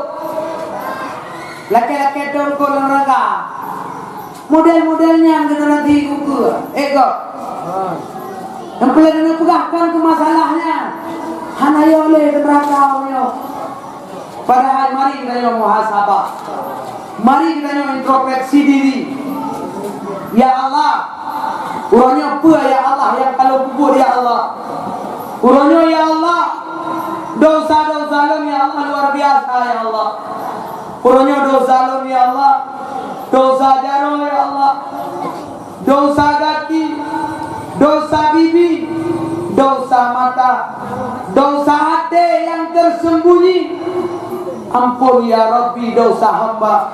Lakèe-lakèe dong kon lam neuraka. Model-model nyan generasi ukeue. Eh, kok. Nyang peuleueh neupeugah kon keu masalah nyan. Hana yoh lé keu neuraka nyoe. Padahai mari geutanyoe muhasabah. Mari geutanyoe introspeksi diri. Ya Allah, uroe nyoe peue ya Allah nyang ka lôn peubuet ya Allah. Uroe nyoe ya Allah, dosa-dosa lôn ya Allah luar biasa ya Allah. Uroe nyoe dosa lôn ya Allah, dosa jaroe ya Allah. Dosa gaki, dosa bibi, dosa mata, dosa até nyang tersembunyi. Ampôn ya Rabbi dosa hamba.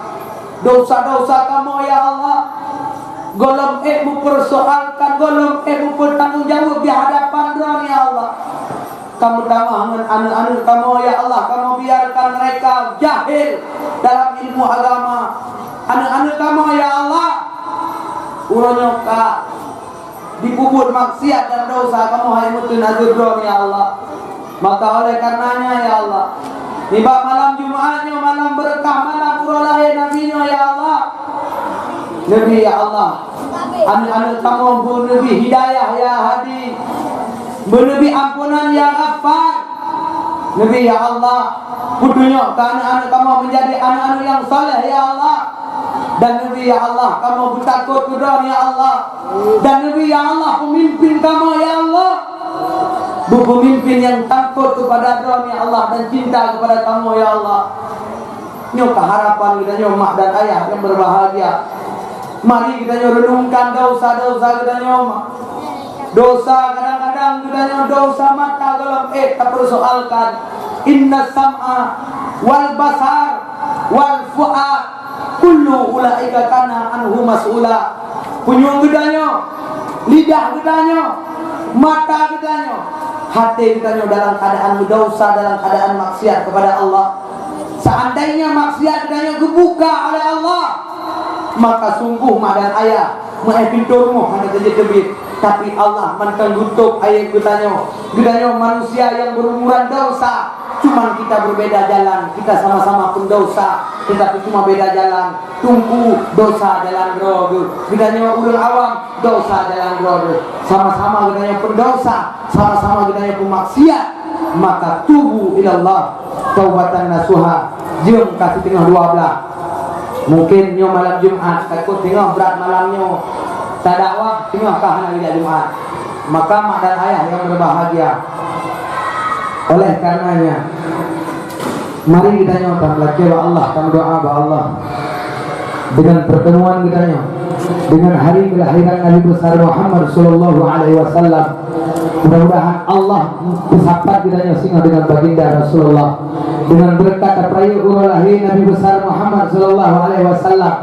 Dosa-dosa kamoe ya Allah. Gohlom ék meupeursoalkan, gohlom ék meupeutanggong jaweueb di hadapan Droeneuh ya Allah. Kamoe tamah ngon aneuk-aneuk kamoe, ya Allah, kamoe biarkan mereka jahil dalam ilmu agama. Aneuk-aneuk kamoe, ya Allah, uroe nyoe ka dipeubuet maksiat dan dosa, kamoe hai meuteun ateueh droe, ya Allah. Maka oleh karenanya, ya Allah, nibak malam Jumaat nyoe, malam beureukat, malam uroe lahé Nabi nyoe, ya Allah, Nabi, ya Allah, aneuk-aneuk kamoe beu Nabi hidayah, ya Hadi. Beu Nabi ampunan, ya Ghaffar. Nabi, ya Allah, peutunyok keu aneuk-aneuk kamoe meunjadi aneuk-aneuk nyang saleh, ya Allah. Dan Nabi, ya Allah, kamoe beutakot keu Droeneuh, ya Allah. Dan Nabi, ya Allah, peumimpin kamoe, ya Allah, beu peumimpin nyang takot keupada Droeneuh, ya Allah, dan cinta keupada kamoe, ya Allah. Nyoe keuh harapan geutanyoe mak dan ayah nyang berbahagia. Mari geutanyoe renungkan dosa-dosa geutanyoe mak. Dosa kadang-kadang geutanyoe dosa mata gohlom ék tapersoalkan. Inna sam'a wal basar wal fuad kullu ulaika kana anhu mas'ula. Punyueng geutanyoe, lidah geutanyoe, mata geutanyoe, até geutanyoe dalam keadaan berdosa, dalam keadaan maksiat kepada Allah. Seandainya maksiat geutanyoe geubuka oleh Allah, maka sungguh mak dan ayah meu'éh pintoe rumoh hana teujeuet teubiet. Tapi Allah mantong geutôb aéb geutanyoe. Geutanyoe manusia nyang berumuran dosa, cuman kita berbeda jalan. Kita sama-sama pendosa, tetapi cuma beda jalan. Teungku dosa jalan droe geuh. Geutanyoe ureuëng awam dosa jalan droe geuh. Sama-sama geutanyoe pendosa, sama-sama geutanyoe peumaksiat. Maka tubu ilallah taubatan nasuha, jeuem ka siteungoh dua blah. Mungkin nyoe malam Jumat, takot teungoh brat malam nyoe tadakwah, teungoh ka hana geujak Jumat. Maka mak dan ayah yang berbahagia, oleh karenanya, mari geutanyoe tameulakée bak Allah, tameudoa bak Allah. Dengan pertemuan geutanyoe, dengan hari kelahiran Nabi besar Muhammad sallallahu alaihi wasallam, mudah-mudahan Allah peusapat geutanyoe singoh dengan baginda Rasulullah. Dengan berkat tapeurayeuk uroe lahé Nabi besar Muhammad sallallahu alaihi wasallam,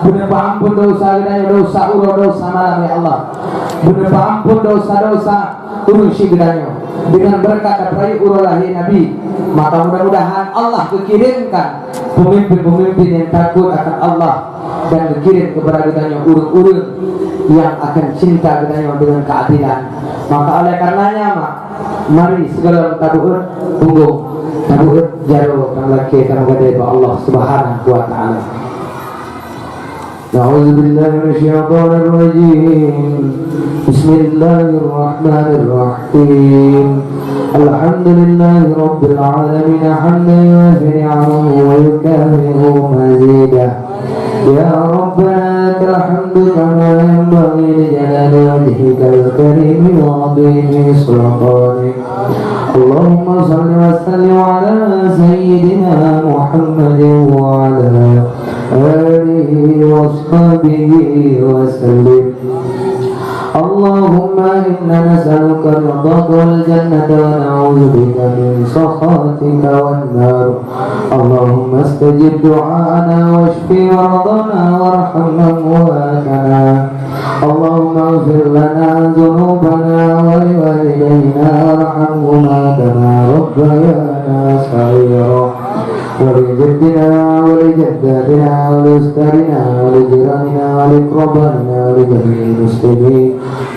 beuneuh peuampon dosa geutanyoe, dosa uroe, dosa malam, ya Allah. Beuneuh peuampon dosa-dosa ureuëng syik geutanyoe. Dengan berkat tapeurayeuk uroe lahé Nabi, maka mudah-mudahan Allah geukirimkan pemimpin-pemimpin yang takut akan Allah dan geukirim kepada geutanyoe ureuëng-ureuëng yang akan cinta geutanyoe dengan keadilan. Maka oleh karenanya, mak, mari sigohlom tabeuet punggong, tabeuet jaroe, tameulakée, tameugadée bak Allah Subhanahu wa Taala. أعوذ بالله من الشيطان الرجيم. بسم الله الرحمن الرحيم. الحمد لله رب العالمين، حمدا يوافي نعمه ويكافئ مزيده. يا ربنا لك الحمد كما ينبغي لجلال وجهك الكريم وعظيم سلطانك. اللهم صل وسلم على سيدنا محمد وعلى آله وصحبه وسلم. اللهم إنا نسألك رضاك والجنة ونعوذ بك من سخطك والنار. اللهم استجب دعاءنا واشف مرضانا وارحم أمواتنا. اللهم اغفر لنا ذنوبنا ولوالدينا وارحمهما كما ربيانا صغيرا. ولجدنا ولجداتنا ولأستاذنا ولجيراننا ولإقربائنا ولجميع المسلمين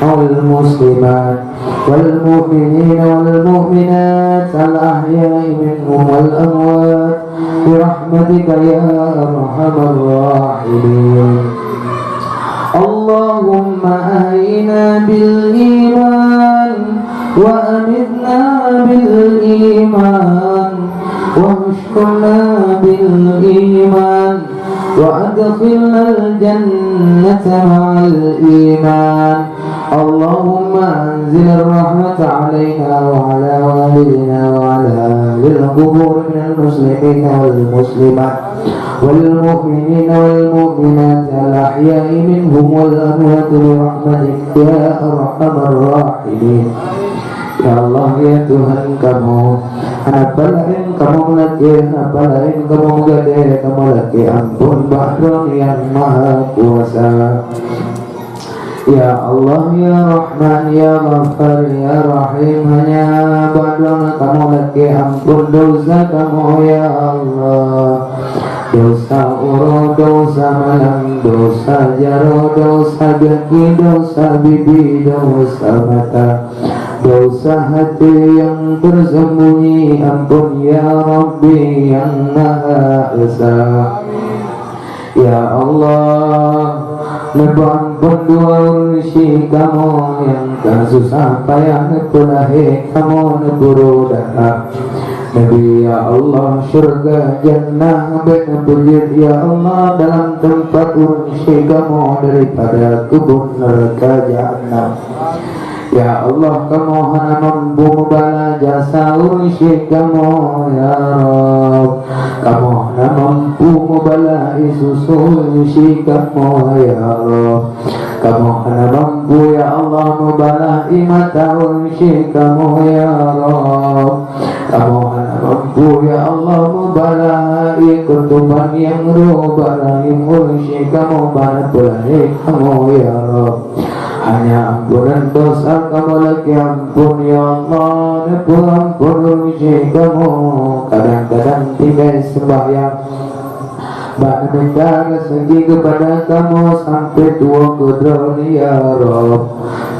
والمسلمات والمؤمنين والمؤمنات الأحياء منهم والأموات برحمتك يا أرحم الراحمين. اللهم أحينا بالإيمان وأمتنا بالإيمان واحشرنا بالإيمان وأدخلنا الجنة مع الإيمان. اللهم أنزل الرحمة علينا وعلى والدنا وعلى أهل القبور من المسلمين والمسلمات والمؤمنين والمؤمنات الأحياء منهم والأموات برحمتك يا أرحم الراحمين. Ya Allah, ya Tuhan kamoe, hana peue laén kamoe meulakée, hana peue laén kamoe meugadée, kamoe lakée amphon bak Droe nyang Maha Kuasa. Ya Allah, ya Rahman, ya Ghaffar, ya Rahim, hanya bak Droe kamoe lakée amphon desya kamoe, ya Allah. Desya uroe, desya malam, desya jaroe, desya gaki, desya bibi, desya mata, desya até nyang tersembunyi, amphon ya Rabbi nyang Maha Esa. Ya Allah, neupeuamphon dua ureuëng syik kamoe nyang ka susah payah neupeulahé kamoe, neupeuroe darah. Neubri ya Allah syeuruga jannah, bék neupeujeuet ya Allah dalam teumpat ureuëng syik kamoe daripada keubon neuraka jahannam. Ya Allah, kamoe hana mampu meubala jasa ureuëng syik kamoe, ya Rabb. Kamoe hana mampu meubala ie susu ureuëng syik kamoe, ya Rabb. Kamoe hana mampu, ya Allah, meubala ie mata ureuëng syik kamoe, ya Rabb. Kamoe hana mampu, ya Allah, meubala ie keutuban nyang rôh bak rahim ureuëng syik kamoe bak neupeulahé kamoe, ya Rabb. Hanya ampunan desya kamoe lakée amphon, ya Allah, neupeuamphon ureuëng syik kamoe. Kadang-kadang tinggai seumbahyang, bak neumita raseuki keupada kamoe sampoe tuwoe keu Droeneuh, ya Rabb.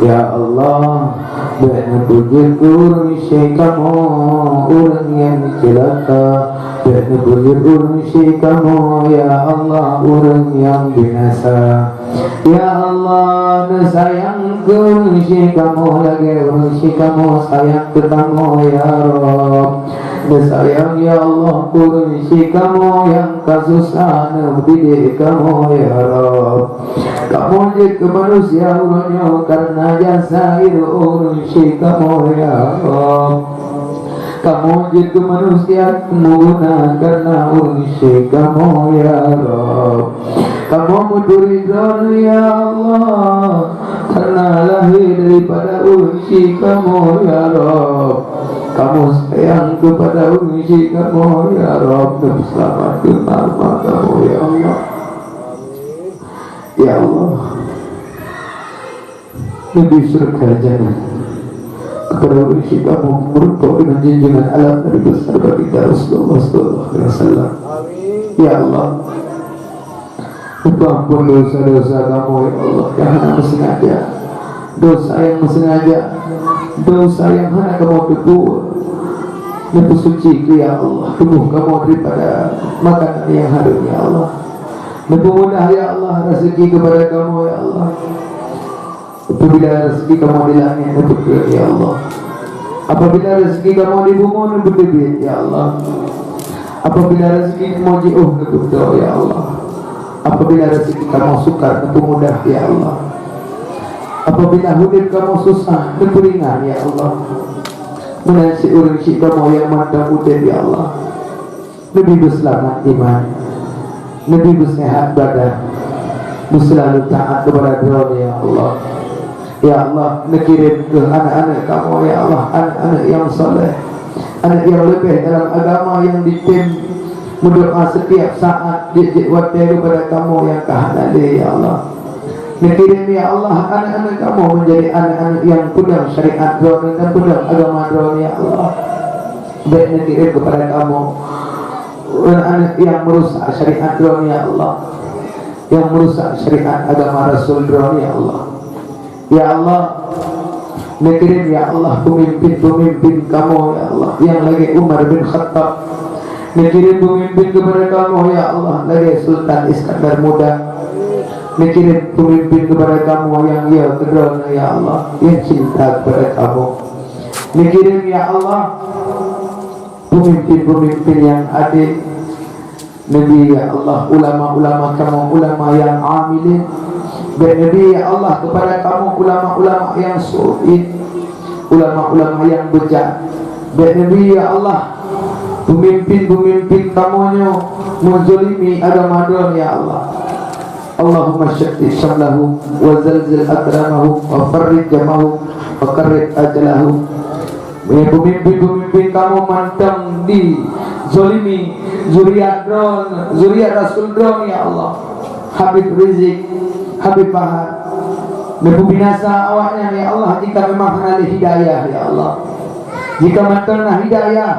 Ya Allah, bèk neupeujeuet ureueng syik kamoe ureueng nyang ceulaka. Bèk neupeujeuet ureueng syik kamoe, ya Allah, ureueng nyang binasa. Ya Allah, neusayang keu ureueng syik kamoe lagèe ureueng syik kamoe sayang keu kamoe, ya Rabb. Neusayang, ya Allah, keu ureueng syik kamoe nyang ka susah, neudidik kamoe, ya Rabb. Kamoe jeuet keu manusia uroe nyoe kareuna jasa ureueng syik kamoe, ya Allah. Kamoe jeuet keu manusia meuguna kareuna ureueng syik kamoe, ya Allah. Kamoe meuturi droeneuh, ya Allah, kareuna lahé daripada ureueng syik kamoe, ya Allah. Kamoe sayang keupada ureueng syik kamoe, ya Allah. Neuseulamat keu mama kamoe, ya Allah. Ya Allah, neubri syeuruga jannah keupada ureueng syik kamoe meurumpok deungon junjungan alam Nabi besar Baginda Rasulullah sallallahu alaihi wasallam. Ya Allah, neupeuampon desya-desya kamoe, ya Allah, nyang hana meuseungaja, desya nyang meuseungaja, desya nyang hana kamoe teupeue. Neupeusuci keu, ya Allah, tuboh kamoe daripada makanan nyang hareuem, ya Allah. Neupeumudah, ya Allah, raseuki keupada kamoe, ya Allah. Apabila raseuki kamoe di langèt, neupeutreun, ya Allah. Apabila raseuki kamoe di bumoe, neupeuteubiet, ya Allah. Apabila raseuki kamoe jiôh, neupeutô, ya Allah. Apabila raseuki kamoe sukar, neupeumudah, ya Allah. Apabila udép kamoe susah, neupeuringan, ya Allah. Meunan cit ureueng syik kamoe nyang mantong udép, ya Allah. Neubri beuseulamat iman, neubri beuseuhat badan, beuseulalu taat keupada Droeneuh, ya Allah. Ya Allah, neukirém keu aneuk-aneuk kamoe, ya Allah, aneuk-aneuk nyang saleh, aneuk nyang leubeh dalam agama, nyang jitem meudoa setiap saat, jeuet-jeuet watèe keupada kamoe nyang ka hana lé, ya Allah. Neukirém, ya Allah, aneuk-aneuk kamoe meunjadi aneuk-aneuk nyang peudong syariat Droeneuh dan peudong agama Droeneuh, ya Allah. Bèk neukirém keupada kamoe aneuk-aneuk nyang meurusak syariat Droeneuh, ya Allah, nyang meurusak syariat agama Rasul Droeneuh, ya Allah. Ya Allah, neukirém, ya Allah, peumimpén-peumimpén kamoe, ya Allah, nyang lagèe Umar bin Khattab. Neukirém peumimpén keupada kamoe, ya Allah, lagèe Sultan Iskandar Muda. Neukirém peumimpén keupada kamoe nyang yo keu Droeneuh, ya Allah, nyang cinta keupada kamoe. Neukirém, ya Allah, peumimpén-peumimpén nyang adé. Neubri, ya Allah, ulama-ulama kamoe ulama nyang amilin. Bèk neubri, ya Allah, keupada kamoe ulama-ulama nyang su'in, ulama-ulama nyang beujat. Bèk neubri, ya Allah, peumimpén-peumimpén kamoe nyoe meuzalimi agama Droeneuh, ya Allah. Allahumma syattit syamlahum wa zalzil akramahum wa farrij jamahum wa qarrib ajalahum. Ya, peumimpén-peumimpén kamoe mantong jizalimi, zuriat Droeneuh, zuriat Rasul Droeneuh, ya Allah. Habib Rizik, Habib Fahad. Neupeuminasa awaknyan, ya Allah, jika memang hana lé hidayah, ya Allah. Jika mantong na hidayah,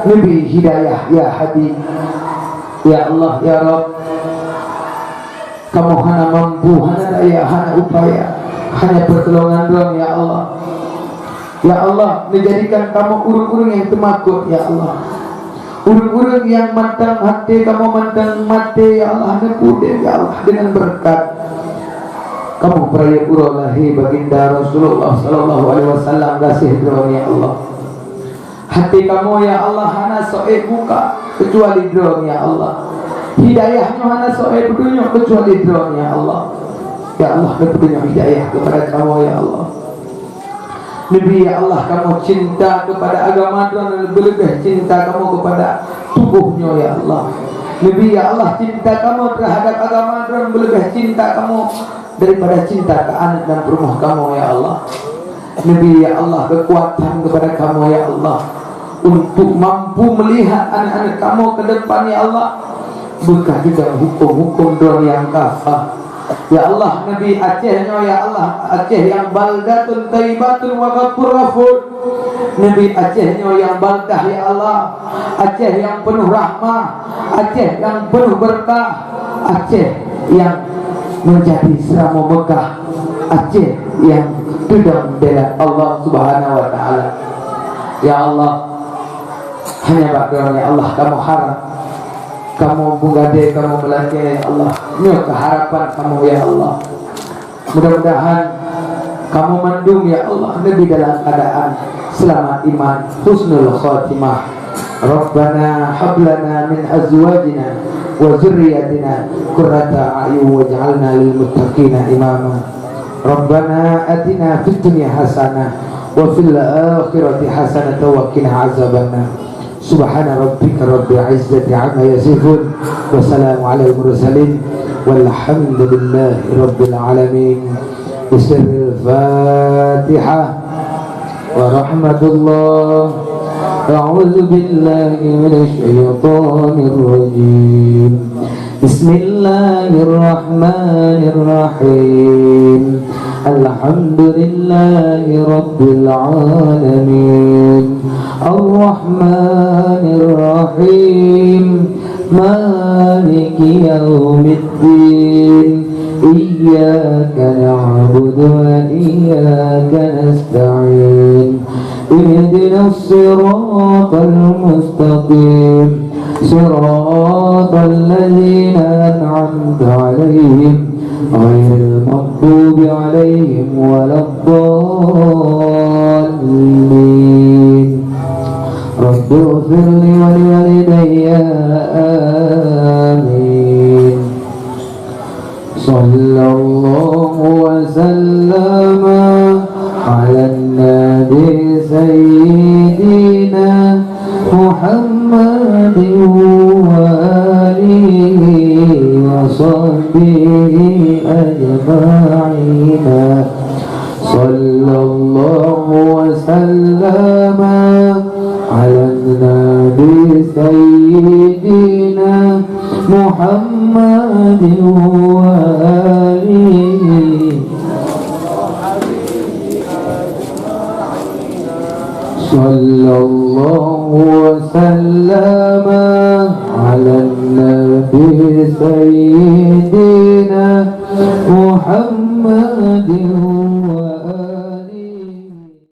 neubri hidayah, ya Hadi. Ya Allah, ya Rabb. Kamoe hana mampu, hana daya, hana upaya, hanya peutulongan Droeneuh, ya Allah. Ya Allah, neujadikan kamoe ureueng-ureueng nyang teumakot, ya Allah. Ureueng-ureueng nyang mantong até kamoe mantong maté, ya Allah, neupeuudép, ya Allah, deungon beureukat kamoe peurayeuk uroe lahé Baginda Rasulullah sallallahu alaihi wasallam, gaséh Droeneuh, ya Allah. Até kamoe, ya Allah, hana soe buka keucuali Droeneuh, ya Allah. Hidayah nyoe hana soe peutunyok keucuali Droeneuh, ya Allah. Ya Allah, neupeutunyok hidayah keupada kamoe, ya Allah. Neubri, ya Allah, kamoe cinta keupada agama Droeneuh leubeh-leubeh cinta kamoe keupada tuboh nyoe, ya Allah. Neubri, ya Allah, cinta kamoe teuhadap agama Droeneuh leubeh-leubeh cinta kamoe daripada cinta keu aneuk dan peurumoh kamoe, ya Allah. Neubri, ya Allah, keukuatan keupada kamoe, ya Allah, untuk mampu meulihat aneuk-aneuk kamoe keu depan, ya Allah, beukah juga huköm-huköm Droeneuh nyang ka sah. Ya Allah, neubri Aceh nyoe, ya Allah, Aceh nyang baldatun thayyibatun wa ghafur ghafur. Neubri Aceh nyoe nyang baldah, ya Allah, Aceh nyang peunoh rahmah, Aceh nyang peunoh beureukat, Aceh nyang meujadi seuramoe Meukah, Aceh nyang Tudong bela Allah Subhanahu wa Ta'ala. Ya Allah, hanya bak droe, ya Allah, kamoe harap, kamoe meugadée, kamoe meulakée, ya Allah. Nyoe keuharapan kamoe, ya Allah. Mudah-mudahan kamoe mandum, ya Allah, neubi dalam keadaan selamat iman, husnul khatimah. Rabbana hab lana min azwajina wa dzurriyyatina qurrata a'yun waj'alna lil muttaqina imama. Rabbana atina fid dunya hasanah wa fil akhirati hasanatan wa qina azabannar. Subhana rabbika rabbil izzati amma yasifun. Wassalamu alal mursalin. Walhamdulillahi rabbil alamin. Bisirril Fatihah. Wa rahmatullah. A'udzu billahi minasy syaithanir rajim. Bismillahirrahmanirrahim. Alhamdulillahi rabbil alamin. Arrahmanirrahim. Maliki yaumiddin. Iyyaka na'budu wa iyyaka nasta'in. Ihdinas siratal mustaqim. Siratal ladzina an'amta 'alaihim, ghairil maghdubi 'alaihim waladdallin. Rabbighfirli wa liwalidayya. Amin. Sallallahu wa sallama 'alan nabi sayyidina Muhammadin wa alihi wa sahbihi ajma'in. Sallallahu wa sallama 'alan nabi sayyidina Muhammadin wa alihi. Sallallahu wa sallama 'alan nabi sayyidina Muhammadin wa